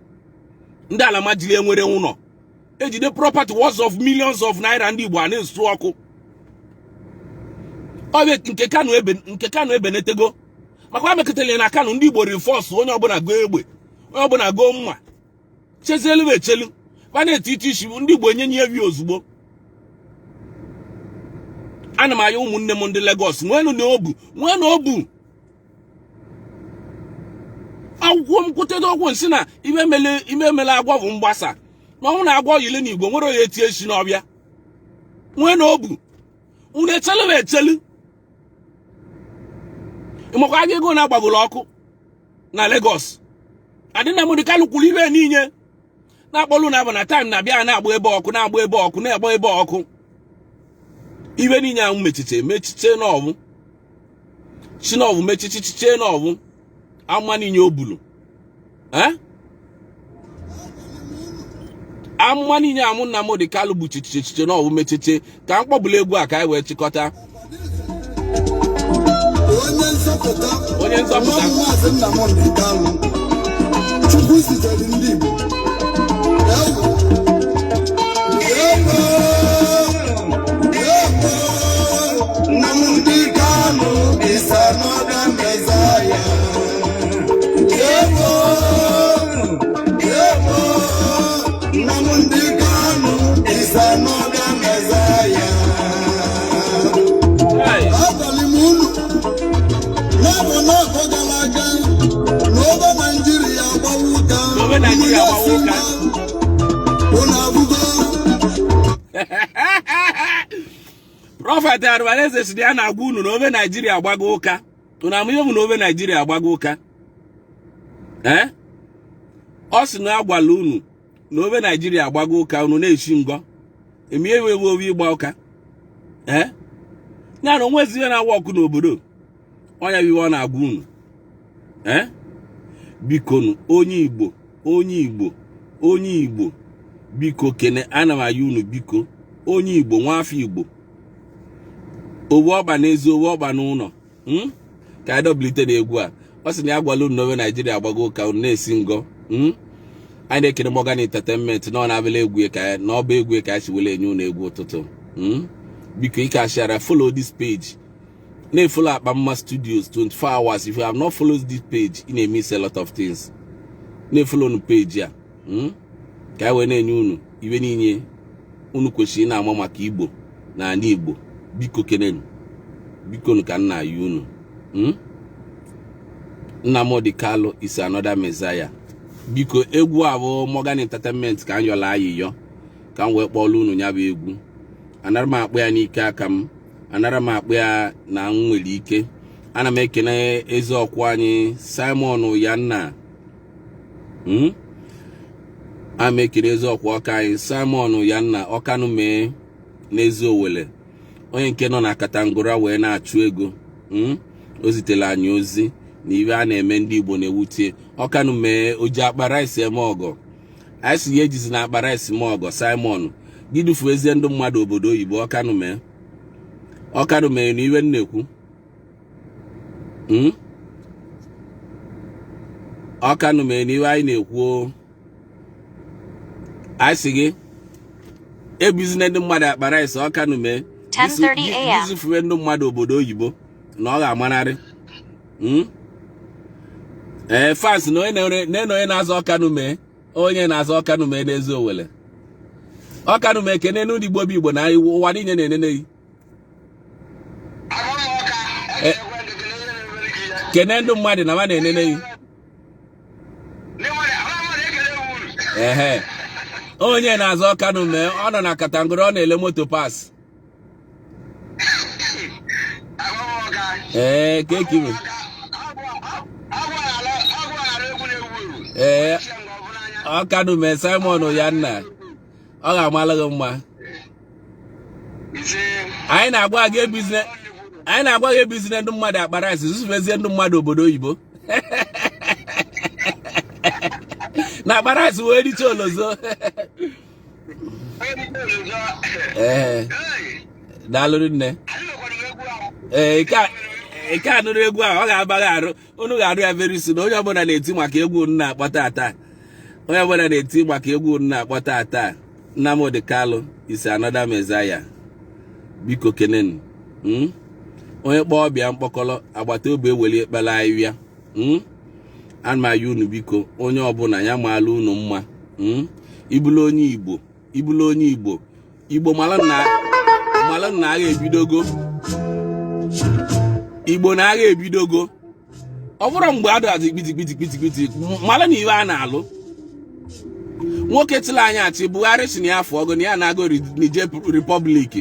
ndị alamajili enwere ụlọ, ejide property worth of millions of naira ndị Igbo a na-esu ọkụ. Ọ bụ nke Kano, ebe nke Kano ebenetego, maka mekọtara na Kano ndị Igbo reinforce, onye ọbụla goo egbe, onye ọbụla goo mma, chezielu echelu ba na-eti iti isi ndị Igbo enye nye evi ozugbo. Ana m aya ụmụnne m ndị Lagos, nweenụ na obu, nweenụ obu akwụkwọ m kwutedo okwu nsị na ime mele agwọ bụ mgbasa na ọnwụ na agwọ yile na Igbo nwere onye etie esi n'ọbịa. Nwee na obu unu echelu m echelu ịmakwa aga ego na-agbagoro ọkụ na Lagos. Adị Nnamdi Kanu kwuru ibe niile na-akpọlụ na abụ na time na-abịa, na-agba ebe ọkụ, na-agba ebe ọkụ, na-agba ebe ọkụ. Ibe niile ahụ mechiche mechiche n'ọbụ chinọbụ mechiche chiche n'ọbụ ama niile o bulu. Eh, amụma niile amụ Nnamdi Kanu bụ chichiche chiche n'ọbụ mechiche. Ka m kpọbụla egwu a ka anyị wee chịkọta. Onye nzọpụta. Onye nzọpụta. Nwa Maazị Nnamdi Kanu Chukwu zitere ndị Igbo. Ewu ewu ewu, Nnamdi Kanu is another Messiah. Ewu ewu, Nnamdi Kanu is another Messiah. Hey. Agwara m unu n'afọ n'afọ gara aga na obe Naijiria agbawa ụka. N'obe Naijiria agbawa ụka. Unu abụgo. Prophet Arụbalaeze si ya na-agwa unu na obe Naijiria agbago ụka. Unu ama ihe bụ na obe Naijiria agbago ụka? Ee, ọ sị na agwala unu na obe Naijiria agbago ụka. Unu na-echi ngọ emi ewu ewu owe ịgba ụka. Ee, ya na onwezi ihe na-awa ọkụ n'obodo ọnya bụ iwe ọ na-agwa unu. Ee, Bikonu, onye Igbo, onye Igbo, onye Igbo, biko kene, ana m ayọ unu, biko, onye Igbo, nwafọ Igbo, owu ọkpa n'ezi, owu ọkpa n'ụlọ, Ka anyị dọbilite n'egwu a. Ọ sị na ya gwala unu n'obe Naijiria agbago ka unu na-esi ngọ. Anyị na-ekene Morgan Entertainment na ọ na-abịala egwu ka na ọba egwu ka anyị si wele enye unu egwu ụtụtụ. Biko, ike ashara, follow this page, na-efollow Akpamma Studios 24 hours. If you have not followed this page, ị na-emiss a lot of things. Na-efollow unu page a, Ka anyị wee na-enye unu iwe niile unu kwesịrị ị na-ama maka Igbo na ala Igbo. Biko kenenu, biko nu, ka nna ya unu. Nnamdi Kanu is another messiah. Biko, egwu a bụ Morgan Entertainment ka m yọrọ ayịyọ ka m wee kpọọrọ unu ya bụ egwu. Anara m akpụ ya n'ike aka m, anara m akpụ ya na m nwere ike. Ana m ekene eze ọkwa anyị Simon Yanna. Ana m ekene eze ọkwa ọka anyị Simon Yanna Ọkanụ mee n'ezi Owele, onye nke nọ na Katangora wee na-achụ ego. O zitere anyị ozi na iwe a na-eme ndị Igbo na-ewute. Ọkanụ mee oji akpa rice eme ọgọ. Anyị si ya ejizi na akpa rice mee ọgọ. Simon, gị dufuezie ndị mmadụ obodo oyibo. Ọkanụ mee, Ọkanụ mee na iwe m na-ekwu. Ọkanụ mee na iwe anyị na-ekwu o. Anyị sị gị ebuzina ndị mmadụ akpa rice. Ọkanụ mee. 10:30 a.m. Gị ndị mmadụ obodo oyibo na ọ ga-amanarị. Ee, fans na onye na onye na-azọ Ọkanụ mee, onye na-azọ Ọkanụ mee n'ezi Owele. Ọkanụ mee, kene n'ụdị Igbo bụ Igbo na ụwa niile na-enene gị. Kene ndị mmadụ na ma na-enene gị. Ehe, onye na-azọ Ọkanụ mee, ọ nọ na Katangoro, ọ na-ele moto parts. Ee, ka ekime. Ee, Ọkanụ mee, Simon ya nna, ọ ga-amalụ gị mma. Anyị na-agwa gị ebizine, anyị na-agwa gị ebizine ndị mmadụ akpa rice, zuzufezie ndị mmadụ obodo oyibo na akpa rice wee richa olozo. Ee, daalụ nne. Ee, ike anụrụ egwu ahụ, ọ ga-aba gị arụ. Unu ga-arụ ya very soon. Onye ọbụla na-eti maka egwu unu na-akpọ tata, onye ọbụla na-eti maka egwu unu na-akpọ tata, Nnamdi Kanu is another messiah. Biko kenenu. Onye kpọọ ọbịa mkpọkọrọ, agbata obi eweli ekpere ahịhịa. Ana m ayọ unu, biko, onye ọbụla ya maala unu mma. Ibulu onye Igbo, ibulu onye Igbo, Igbo mara na agha ebidogo. Igbo na agha ebidogo. Ọ bụrụ mgbe a dọghazị kpiti kpiti kpiti kpiti, mara na iwe a na-alụ nwoke tụrụ anyị achị Buhari si na ya afọ ọgụ na ya na-agụ Niger Republic.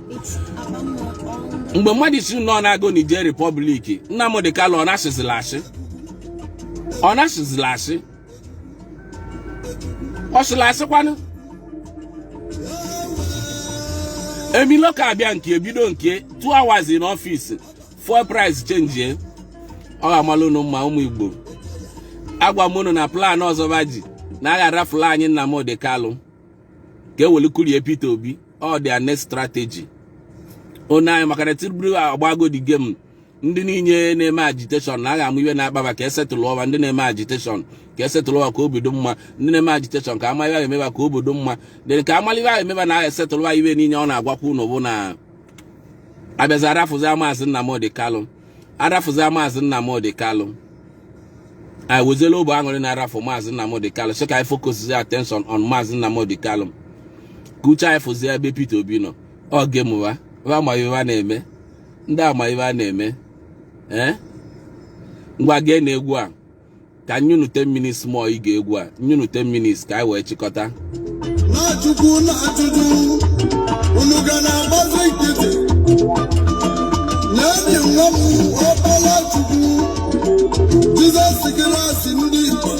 It's Abama on the Mgbe mmadụ si nọ na-agụ Niger Republic, Nnamdi Kanu ọ na-asịzịla asị, ọ na-asịzịla asị, ọ sịla asịkwanụ. Emiloka abịa nke ebido nke 2 hours in office, fuel price change. Ọ ga-amalụ unu mma, ụmụ Igbo. Agwa m unu na plan ọzọ ba ji na a ga-arafụla anyị Nnamdi Kanu ka ewelu kurie Peter Obi. Ọ their next strategy onu anyị, maka na Tinubu agbago the game. Ndị niile na-eme agitation na a ga-amụ iwe na-akpa maka esetụlụ ọwa, ndị na-eme agitation ka esetụlụ ọwa ka obodo mma, ndị na-eme agitation ka ama iwe ga-emeba ka obodo mma dị, ka amala iwe ga-emeba na agha esetụlụ ọwa. Iwe niile ọ na-agwakwa unu bụ na abịazi arafụzi Maazị Nnamdi Kanu, arafụzi Maazị Nnamdi Kanu. Anyị wezela obi aṅụrị na-arafụ Maazị Nnamdi Kanu, sị ka anyị focus attention on Maazị Nnamdi Kanu, ka uche anyị fụzie ebe Peter Obi nọ. Ọ gemụwa va ma iwe a na-eme, ndị ama iwe a na-eme. Ee, ngwa, gee na egwu a ka nyunu 10 minutes more. Ige egwu a nyunu 10 minutes ka anyị wee chịkọta. Na-achụkwu na ajụjụ unu ga na-agbazi nkịtị. Nye nwa m ọkpara Chukwu Jizọs Kraịst ndị Igbo,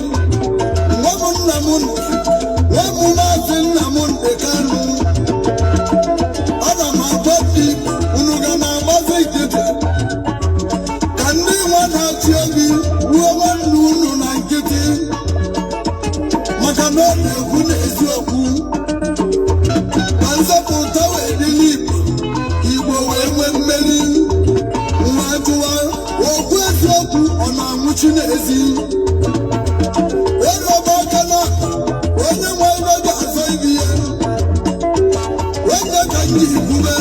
nwa m nna m, nwa m Maazị Nnamdi Kanu, ana m agwa ndị Igbo, unu ga na-agbazi nkịtị ka ndị nwa na-achị obi ruo nwanne unu. na-akwụchi n'ezi. Erọba aka na onye nwe ibe ga-azọ ibi ya. Onye ka m ji kwube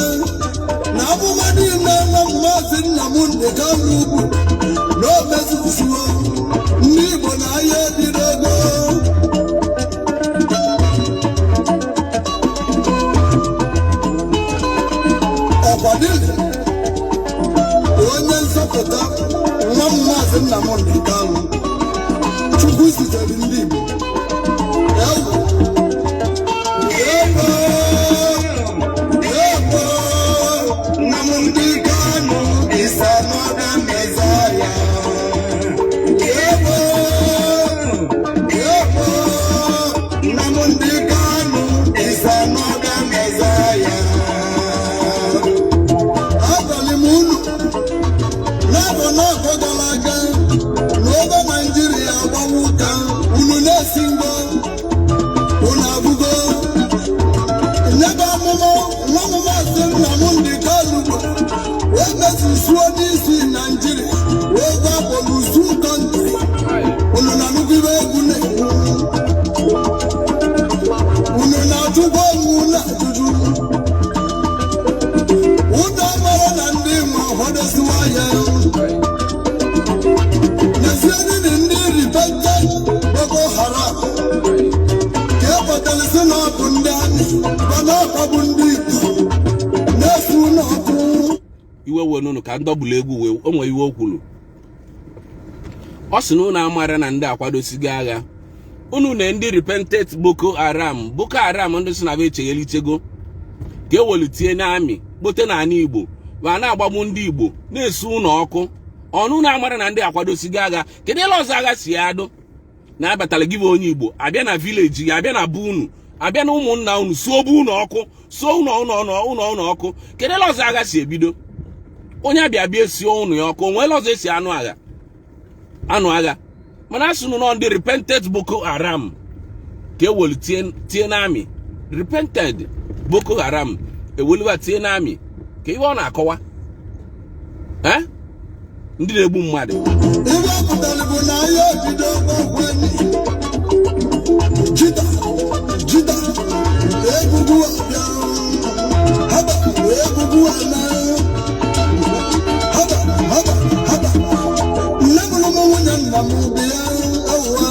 na amụma niile nwa Maazị Nnamdị Kanụ ugwu na o mezuzuo ndị Igbo na ahịa ebidogo. Ọkwadili onye nzọpụta nwa Maazị Nnamdị Kanụ Chukwu zitere ndị Igbo. Ewu ego ego Nnamdị Kanụ is another Messiah. Ego ego Nnamdị Kanụ is another Messiah. Agwalị m unu n'afọ n'afọ gara aga na obe Naijiria agbawa ụka unu na-esi mgbọ unu abụgo nyebe amụma nwa m Maazị Nnamdị Kanụ bụ wee mezuzuo n'isi Naijiria wee gwa polusu country. Unu na-anụkwu ibe egwu na-ekwu, unu na-ajụkwa onwe unu ajụjụ. Unu amara na ndị ma ụfọdụsiwa ya n'ezienyi ndị repentant Boko Haram ka e kpọtara si na ọ bụ ndị amị mana ọkpọbụ ndị Igbo na-esu n'ọkụ. Iwe wenunu ka ndọbụla egwu wee o nwee iwe o kwuru. Ọ sị na unu amara na ndị akwadosigo agha unu na ndị repentant Boko Haram, Boko Haram ndị si na be echeghelichego ka ewelitie n'amị kpote n'ala Igbo ma na-agbagbu ndị Igbo na-esu ụlọ ọkụ. Ọnụ na-amara na ndị akwadosigo agha. Kedu ele ọzọ agha si adụ na-abatala gị bụ onye Igbo abịa na village gị, abịa na be unu, abịa na ụmụnna unu, suo be unu ọkụ, suo ụlọ ụlọ ụlọ ụlọ ụlọ ọkụ? Kedu ele ọzọ agha si ebido? Onye abịa bịa esie ụnụ ya ọkụ, onwe ele ọzọ esi anụ agha anụ agha? Mana asị nụ nọ ndị repented Boko Haram ka ewelu tie n'amị, repented Boko Haram eweliwa tie n'amị. Ka ihe ọ na-akọwa, eh? Ndị na-egbu mmadụ. Ibe ọ pụtara bụ na ahịa ebido gwagweni jida jida egwugwu abịa haba egwugwu ana haba haba haba. Nne mụrụ m, nwunye nna m bi ya awụwa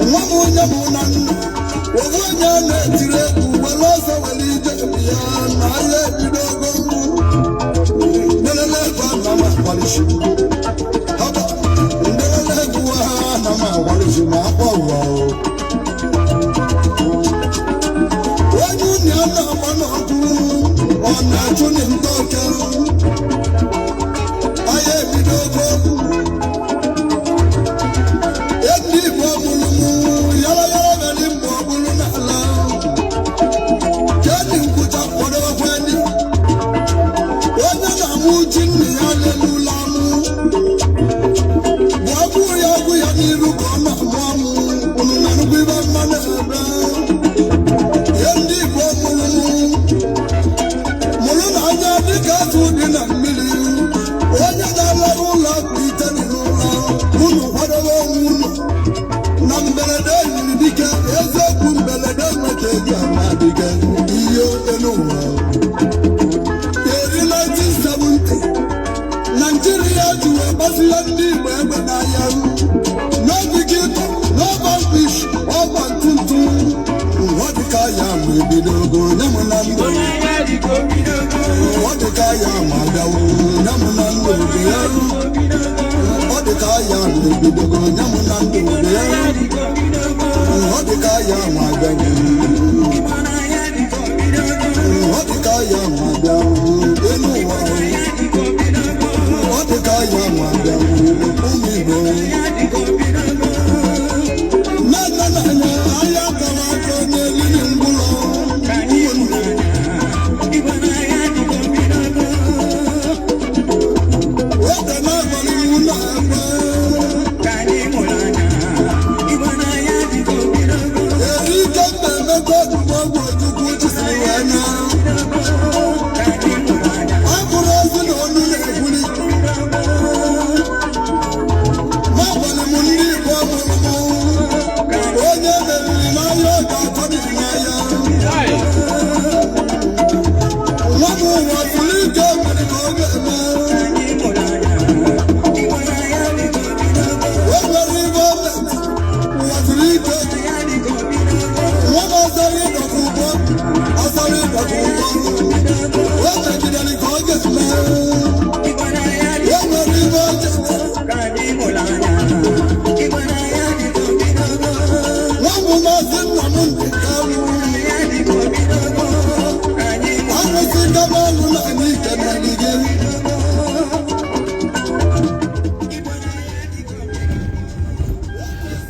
nwa m, onye mụ na nna ofu onye na-etiri egwu were ọsọ were ije bi ya na ahịa ebido ogo ndelele egwu ana m akwalisi haba ndelele egwu ha na m akwalisi ma akpọ ụwa o. Onye unu ya na-agba n'ọkụ ọ na-achụ n'nta oke ahịa ebido ogo. Ndị Igbo mụrụ mụ yara yara gari mgbe ọ bụrụ n'ala kedị nkwụcha kwadobekwe ndị onye na-amụ ji nne ya lelula amụ bụ ọgwụ ya ọgwụ ya n'iru ka ọ na-amụ amụ. Unu na-anụkwa ibe mmanụ ebe ihe ndị Igbo mụrụ mụ mụrụ na anya dịka azụ dị na mmiri. Onye na-alarụ ụlọ bụ ite dị n'ụlọ. Unu kwadobe onwe unu na mberede yiri dike eziokwu. Mberede nweta eji ama dike ihe elu ụwa. Eri 1970 Naijiria ji wee gbasila ndị Igbo egbe n'ahịa n'obi gị n'ọba mkpish ọgba ntụntụ ọ dịka ya ma ebidogo nye m na ndụ ọ dịka ya ma bịawo nye m na ndụ ya ọ dịka ya ma ebidogo nye m na ndụ ya ọ dịka ya ma bịawo ọ dịka ya ma bịawo elu ụwa ọ dịka ya ma bịawo ụmụ Igbo na-anya n'anya ahịa kara aka onye elili ngwụlọ ụmụnne. Oge na-abalị iwu na-agba erike mmemme ọgwụgwọ Chukwu chisiri wee na gị.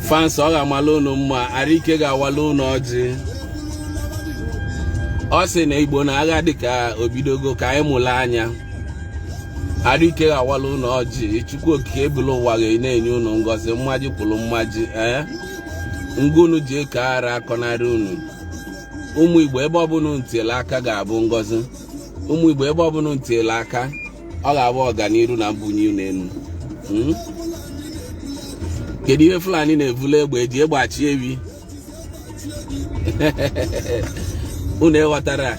Fans, ọ ga-amala unu mma. Arike ga-awala unu ọjị. Ọ sị na Igbo na agha dịka obidogo ka anyị mụrụ anya. Arike ga-awala unu ọjị. Chukwu Okike ebulu ụwa ga na-enye unu ngọzi mmaji kwuru mmaji. Ee, ngwa unu ji eke ara akọnarị unu. Ụmụ Igbo, ebe ọbụla unu tiela aka ga-abụ ngọzi. Ụmụ Igbo, ebe ọbụla unu tiela aka, ọ ga-abụ ọganiru na mbunye unu elu. Kedu ihe Fulani na-evulu egbe eji egbe achị ewi? Unu ịghọtara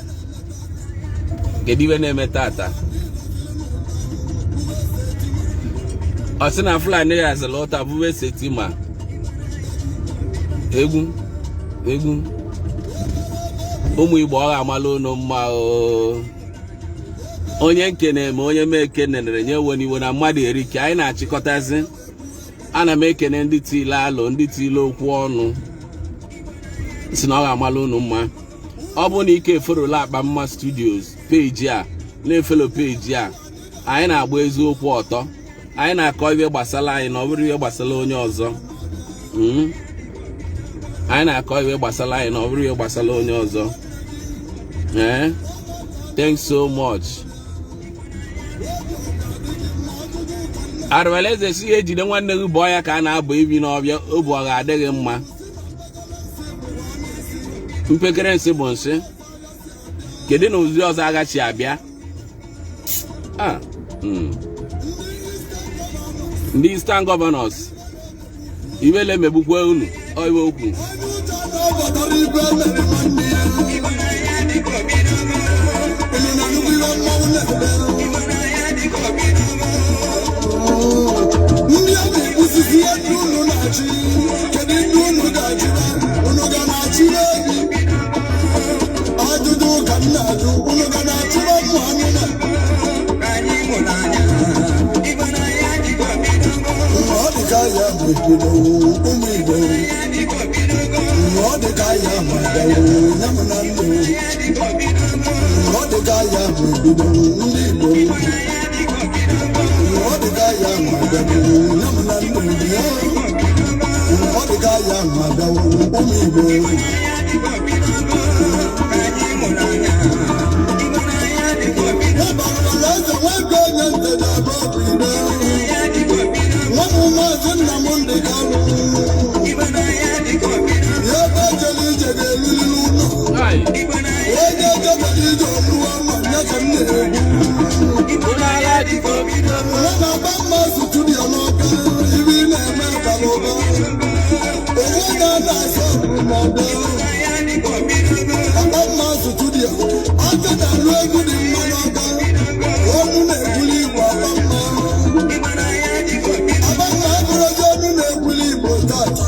kedu ihe na-eme tata? Ọ sị na Fulani ghazila ụta bube setima egwu egwu. Ụmụ Igbo, ọ ga-amala unu mma o. Onye nkene ma onye m ekenere nye ewe n'iwe na mmadụ erike. Anyị na-achịkọtazi. Ana m ekene ndị tile alụ, ndị tile okwu ọnụ, si na ọ ga-amala unu mma. Ọ bụrụ na ike eforola Akpa Mma Studios page a, na-efollow page a. Anyị na-agba eziokwu ọtọ, anyị na-akọ ihe gbasara anyị na ọ bụrụ ihe gbasara onye ọzọ. Anyị na-akọ ihe gbasara anyị na ọ bụrụ ihe gbasara onye ọzọ. Ee, thanks so much. Arụwalaeze si ejide nwanne gị bụ ọya ka a na-abụ ibi n'ọbịa obu ọ ga-adịghị mma. Mpekere nsị bụ nsị. Kedu na ụdị ọzọ agachi abịa? Ndị Eastern Governors, iwele megbukwa unu iwe okwu. Ndị a na-egbusisi ndị unu na-achị, kedu ndị unu ga-achị? Unu ga na-achị n'ebi? Ajụjụ ka m na-ajụ. Unu ga na-achịba ụmụ anụmanụ? Ọ dị ka ya mebido ụmụ Igbo, ọ dị ka ya madawo nye m na ndụ, ọ dị ka ya mebido ndị Igbo, ọ dị ka ya madawo nye m na ndụ, ọ dị ka ya madawo ụmụ Igbo. Eze nwoke onye nteja bụ ide nwa m Maazị Nnamdị Kanụ ya ebe ejele ije ga-eluli n'ụlọ onye ejebere ije oluwa ma nye ka m na-egwu nwa na-agba mma studio n'ọka ibe ị na-eme bara ụba onwe na-ada asa n'ọdọ agba mma studio aka na-alụ egwu dị mma n'ọka ọnụ na-ekwuli Igbo. Agba mma, agba mma abụrụzi ọnụ na-ekwuli Igbo tata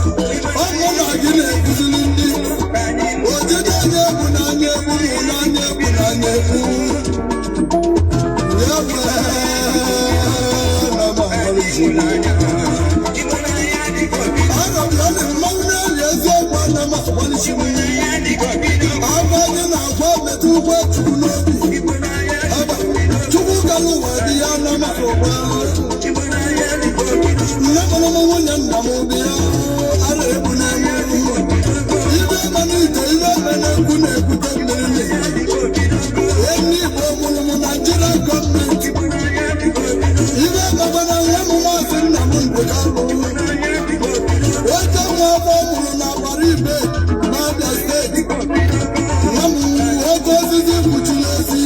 ọmụ na gị na-ekuzili ndị Igbo ojide anya egwu n'anya egwu mụ n'anya egwu n'anya egwu ya na m mmanwụ na-eli eziokwu ana m agbalịsi agwa anyị na-agwa metụ ụgwọ Chukwu n'obi. Chukwu gara ụwa dị ya na m agwa nne mụrụ m nwunye nna m dị ya ara egbu na-eme ibe mana ite ibe eme na-ekwu na-ekwute mmiri enyi Igbo mụrụ m Naijiria gọọmenti ibe mabana nwa m Maazị Nnamdị Kanụ oche nwa afọ mụrụ na agbara ibe n'Abịa steeti nwa m oke osisi kpuchiri ezi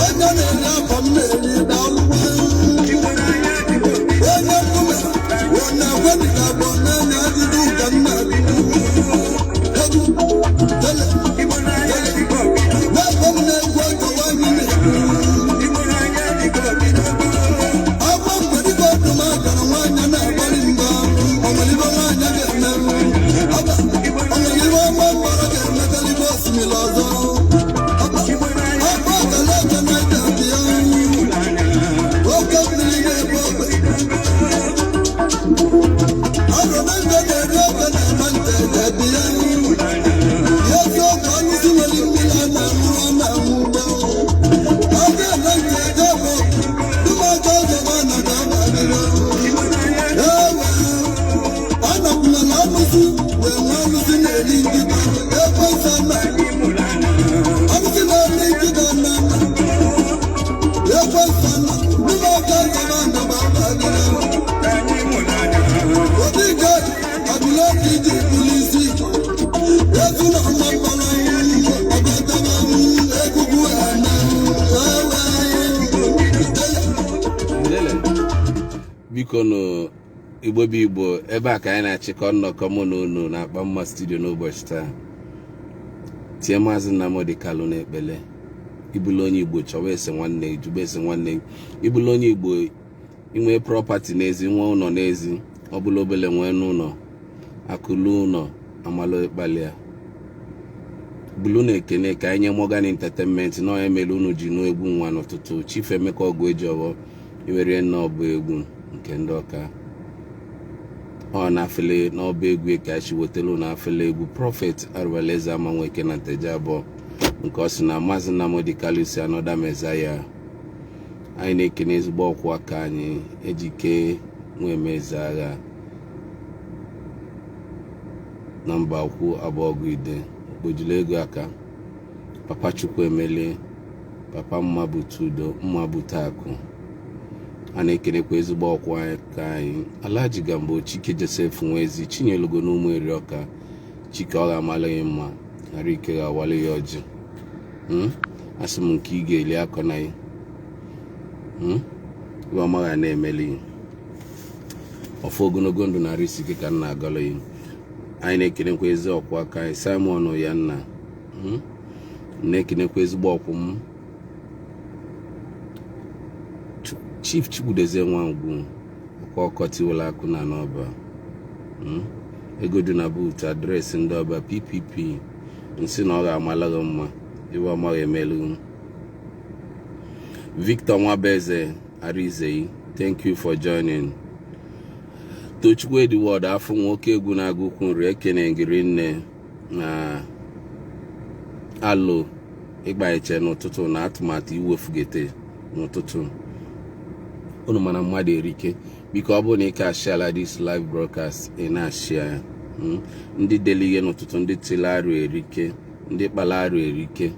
onye na-eri akwa m na-eri daalụkwa onye nkume onye agwadịka bụ na-enye ajụjụ ka m na-ajụ egwu tele tele na-ekwe m na-egwu ọjọwa anyị na-egwu agwa mgbe dịka ọdụm agara nwaanyị na-agbali mgba onwere ibe nwaanyị ga-eme ọba onwere ibe ọma mgbọrọ ga-emekarị osimiri ọzọ ọba ọba ọkala oche na-eje bịa. Ekwensu na n'ime aka nkaba ndaba abadịla. Obi nke abileki ji bụlụ isi. Ezu na mma mkpọrọ ọgataba egwugwu eme ewe. Lele. Biko nụ, Igbo bụ Igbo, ebe a ka anyị na-achịkọ nnọkọ mụ na unu na Akpa Mma Studio n'ụbọchị taa. Tie Maazị Nnamdi Kalụ n'ekpele. Ịbụla onye Igbo, chọwa ese nwanne gị, jụba ese nwanne gị. Ịbụla onye Igbo, inwe property n'ezi, nwee ụlọ n'ezi, ọ bụla obele nwee n'ụlọ akụlu ụlọ amalụ ịkpali ya. Bulu na ekene ka anyị nye Morgan Entertainment na onye mere unu ji nụ egwu nwa n'ụtụtụ. Chief Emeka Ọgụ Ejiọfọ iwere nna ọba egwu nke ndị ọka ọ na-afele n'ọba egwu ka chi wetelu na afele egwu Prophet Arụeleze Amanweke na Nteje abụọ nke ọ sị na Maazị Nnamdi Kanu si another Messiah. Anyị na-ekene ezigbo ọkwụ aka anyị, Ejike Nwemeze agha na mba ukwu abụọ ide okpojulu ego aka Papa Chukwu emelie, Papa mma bute udo, mma bute akụ. A na-ekenekwa ezigbo ọkwa aka anyị, Alhaji Gambo Chike Joseph Nwezi Chinyelugo n'ụmụ Eriọka. Chike, ọ ga-amalụ mma, ghara ike ga-awali ya ọjị. Asị m nke ị ga-eli akọ na ya iwe ọma ga na-emeli ọfọ ogologo ndụ na arụ isi ike ka m na-agọlụ ya. Anyị na-ekenekwa ezi ọkwa aka anyị, Simon Yanna. Na-ekenekwa ezigbo ọkwụ m, Chief Chukwudozie Nwangwu ọkwa ọkọtiwela akụ na n'ọba ego dị na boot address ndị ọba PPP nsị na ọ ga-amala gị mma, iwe ọma ga-emelu. Victor Nwabeze Arizei, thank you for joining. Tochukwu Edward afọ nwoke egwu na-agụ ukwu nri, ekene ngiri nne na alụ ịgbanyeche n'ụtụtụ na atụmatụ iwefugete n'ụtụtụ unu. Mana mmadụ erike. Biko, ọ bụrụ na ị ka share this live broadcast, ị na-ashare ya. Ndị dele ihe n'ụtụtụ, ndị tili arụ erike, ndị kpala arụ erike.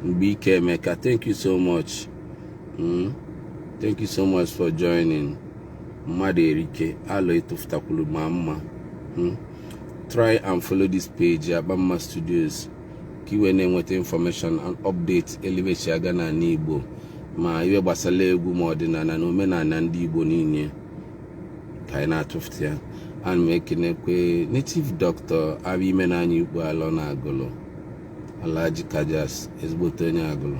Mgbe ike Emeka, thank you so much. Thank you so much for joining. Mmadụ erike, alụ ịtụfụtakwuru ma mma. Try and follow this page, Akpamma Studios, ka iwe na-enweta information and update elebechi aga n'ala Igbo, ma iwe gbasara egwu, ma ọdịnala na omenala ndị Igbo niile ka anyị na-atụfụta ya. Ana m ekenekwe native doctor abịa ime n'anya ikpu alọ na Agụlụ, Alhaji Kajas, ezigbote onye Agụlụ,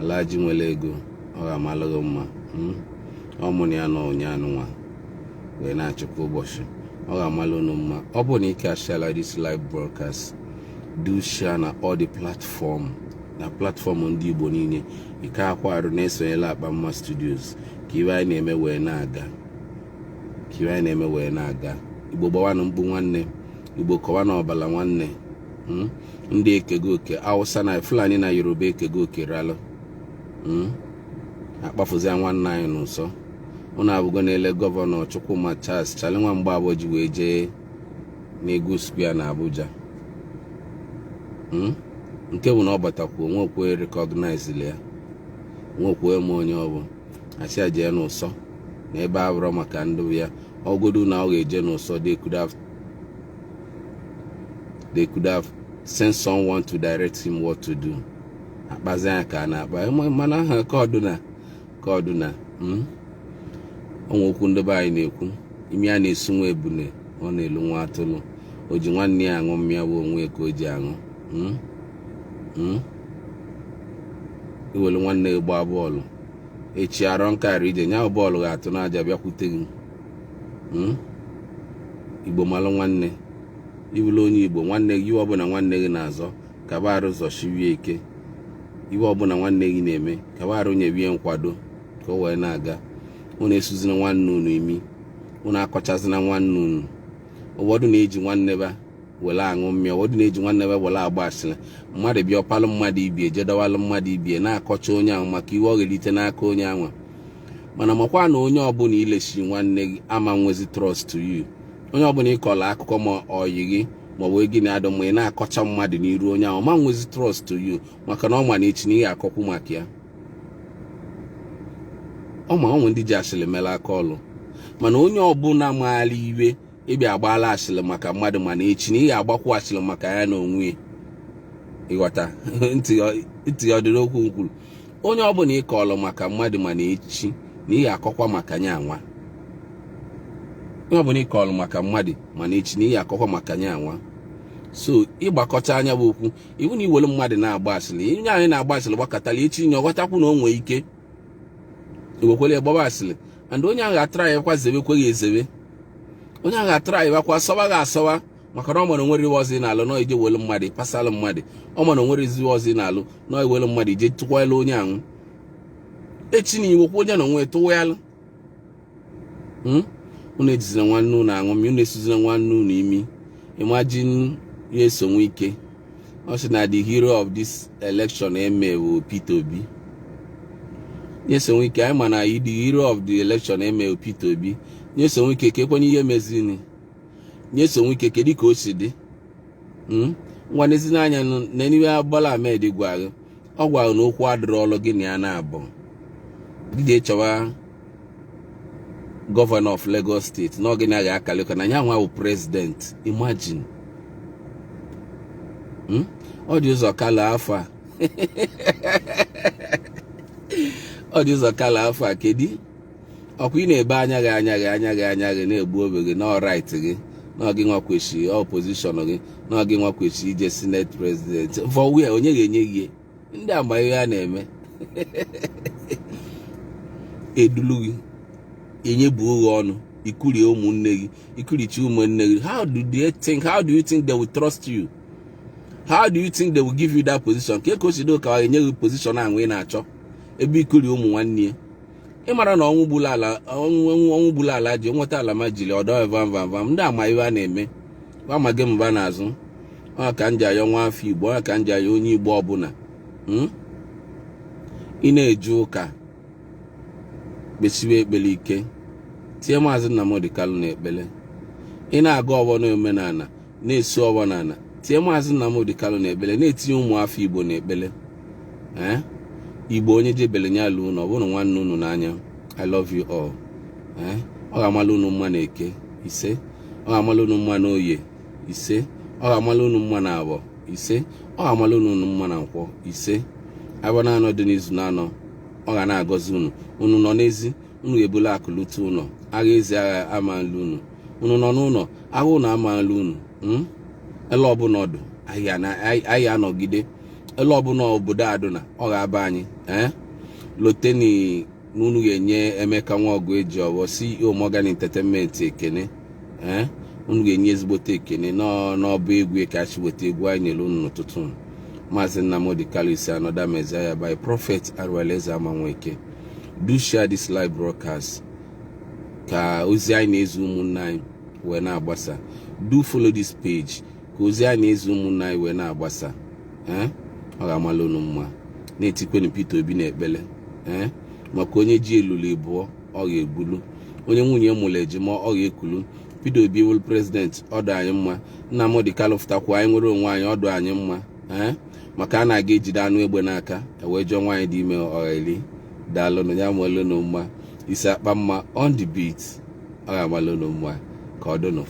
Alhaji nwere ego, ọ ga-amalụ gị mma. Ọ mụ na ya nọ ụnyaahụ nwa wee na-achịkwa ụbọchị, ọ ga-amalụ unu mma. Ọ bụrụ na ike ashare this live broadcast, do share na all the platform, na platform ndị Igbo niile. Ike akwa arụ na-esonyela Akpa Mma Studios ka iwe anyị na-eme wee na-aga, ka iwe anyị na-eme wee na-aga. Igbo, gbawanụ mkpu nwanne. Igbo, kọwa na ọbala nwanne. Ndị ekego oke, Hausa na Fulani na Yoruba ekego oke ralụ. Akpafuzi nwanne anyị n'ụsọ. Unu abụgo na-ele Governor Chukwuma Charles Chali nwa Mgbabọ ji wee jee n'Ego Square na Abuja. Nke bụ na ọ batakwu nwekwe recognize ya, nwekwe ma onye ọ bụ, asị ya jee n'ụsọ na ebe a bụrụ maka ndụ ya. Ọgodu na ọ ga-eje n'ụsọ, they could have sent someone to direct him what to do. Akpazi anya ka a na-akpa mana aha ka ọdụna ka ọdụna. Onwe okwu ndị be anyị na-ekwu, imi a na-esu nwa ebune, ọ na-elu nwa atụrụ. O ji nwanne ya aṅụ mmịa bụ onwe ka o ji aṅụ. Iwere nwanne gị gbaa bọọlụ, echi arọ nkarị ije nya bọọlụ ga-atụ n'aja bịakwute gị. Igbo, malụ nwanne. Ibụla onye Igbo, nwanne gị, iwe ọbụla nwanne gị na-azọ, kaba arụ zọchiwie ike. Iwe ọbụla nwanne gị na-eme, kaba arụ nyewie nkwado ka o wee na-aga. Unu esuzina nwanne unu imi, unu akọchazina nwanne unu. Ụfọdụ na-eji nwanne ba were aṅụ mmịa, ụfọdụ na-eji nwanne ba were agba asịrị. Mmadụ bịa ọpalụ mmadụ ibie, jedawalụ mmadụ ibie, na-akọcha onye ahụ maka iwe ọ ga-erite n'aka onye ahụ. Mana makwa na onye ọbụla ilesi nwanne gị ama nwezi trust to you. Onye ọbụla ịkọrọ akụkọ ma ọyị gị Maọbụ gịnị adụ mma, ị na-akọcha mmadụ n'iru onye ahụ, ma nwezi trust to you, maka na ọ ma na echi na ihe akọkwu maka ya. Ọ ma onwe ndị ji asịrị mere aka ọlụ. Mana onye ọbụla maara iwe ịbịa agbaala asịrị maka mmadụ, mana echi na ihe agbakwu asịrị maka ya na onwe ya. Ịghọta ntị ọ dịrị okwu m kwuru? Onye ọbụla ịkọọlụ maka mmadụ, mana echi na ihe akọkwa maka ya anwa. Onye ọbụla ịkọọlụ maka mmadụ, mana echi na ihe akọkwa maka ya anwa. So ịgbakọcha anya bụ okwu iwu na iwere mmadụ na-agba asịrị, onye anyị na-agba asịrị gbakọtara echi nye ọghọtakwu na o nwee ike iwekwere gbaba asịrị. And onye ahụ atara ya kwa zebekweghị ezebe, onye ahụ atara ya kwa asọwa gị asọwa, maka na ọ mara onwere iwe ọzọ ị na-alụ nọ ije were mmadụ pasalụ mmadụ. Ọ mara onwere iziwe ọzọ ị na-alụ nọ iwere mmadụ ije tụkwala onye ahụ. Echi na iwekwa onye na onwe tụwalụ. Unu ejizina nwanne unu aṅụ mmiri, unu esuzina nwanne unu imi. Imagine ya esonwe ike, ọ sị na the hero of this election eme bụ Peter Obi. Nyesom Wike, anyị ma na the hero of the election eme bụ Peter Obi. Nyesom Wike, ka ekwenye ihe mezini. Nyesom Wike, kedu ka o si dị? Ngwa, n'ezi anya n'eniwe Bola Ahmed gwa gị, ọ gwara na okwu adịrọ ọlụ gị na ya na-abụ gị jee chọwa governor of Lagos State na ọ gị na ga-akalịkọ na ya nwa bụ president. Imagine. Ọ dị ụzọ kala afọ a, ọ dị ụzọ kala afọ a. Kedu ọkwa ị na-ebe anya gị, anya gị, anya gị, anya gị na-egbu obe gị na right gị, na gị nwa kwesịrị ọ position gị, na gị nwa kwesịrị ije senate president for where? Onye ga-enye gị? Ndị ama ihe a na-eme edulu gị, enyebuo gị ọnụ, ikurie ụmụnne gị, ikurichi ụmụnne gị. How do they think? How do you think they will trust you? How do you think they will give you that position? Ka eko si dị ka enye gị position ahụ ị na-achọ, ebe ikuri ụmụ nwanne ya? Ịmara na ọnwụ gburu ala, ọnwụ gburu ala ji nweta ala ma jiri ọdọ vam vam vam. Ndị ama ihe a na-eme amaghị mba n'azụ. Ọ ka m ji ayọ nwa afọ Igbo, ọ ka m ji ayọ onye Igbo ọbụla. Ị na-eje ụka, kpesiwe ekpere ike, tie Maazị Nnamdi Kanu n'ekpere. Ị na-agụ ọgbọ n'omenala, na-esi ọgbọ n'ala, tie Maazị Nnamdi Kanu n'ekpere, na-etinye ụmụ afọ Igbo n'ekpere. Ee, Igbo, onye jebele nye ala unu, ọ bụrụ nwanne unu n'anya. I love you all. Ee, ọ ga-amala unu mma na Eke, ise. Ọ ga-amala unu mma na Oye, ise. Ọ ga-amala unu mma na Abọ, ise. Ọ ga-amala unu mma na Nkwọ, ise. Abụ na anọ dị n'izu na anọ, ọ ga na-agọzi unu. Unu nọ n'ezi, unu ga-ebulu akụ lute ụlọ. Agha ezi agha amaala unu. Unu nọ n'ụlọ, agha ụnụ amaala unu. Ele ọbụla ọdụ anyị anọgide, ele ọbụla obodo adụna, ọ ga-aba anyị. Ee, loteni na unu ga-enye Emeka Nwaọgụ eji ọbọ CEO Morgan Entertainment ekene. Ee, unu ga-enye ezigbote ekene n'ọba egwu ka achị weta egwu anyị nyere unu n'ụtụtụ. Maazị Nnamdi Kanu is another Messiah by Prophet Arweleze Amanweke. Do share this live broadcast ka ozi anyị na-ezu ụmụnne anyị wee na-agbasa. Do follow this page ka ozi anyị na-ezu ụmụnne anyị wee na-agbasa. Ee, ọ ga-amala unu mma. Na-etikwenu Peter Obi n'ekpele. Ee, maka onye ji elulu ịbụọ, ọ ga-egbulu onye nwunye mụrụ ejima, ọ ga-ekulu. Peter Obi wụrụ president, ọdụ anyị mma. Nnamdi Kanu fụtakwa, anyị nwere onwe anyị, ọdụ anyị mma. Ee, maka a na-aga ejide anụ egbe n'aka ewee jụọ nwaanyị dị ime ọgheli. Daalụnụ, ya malụnụ mma. Isi akpa mma on the beat. Ọ ga-amalụnụ mma ka ọ dụnụ.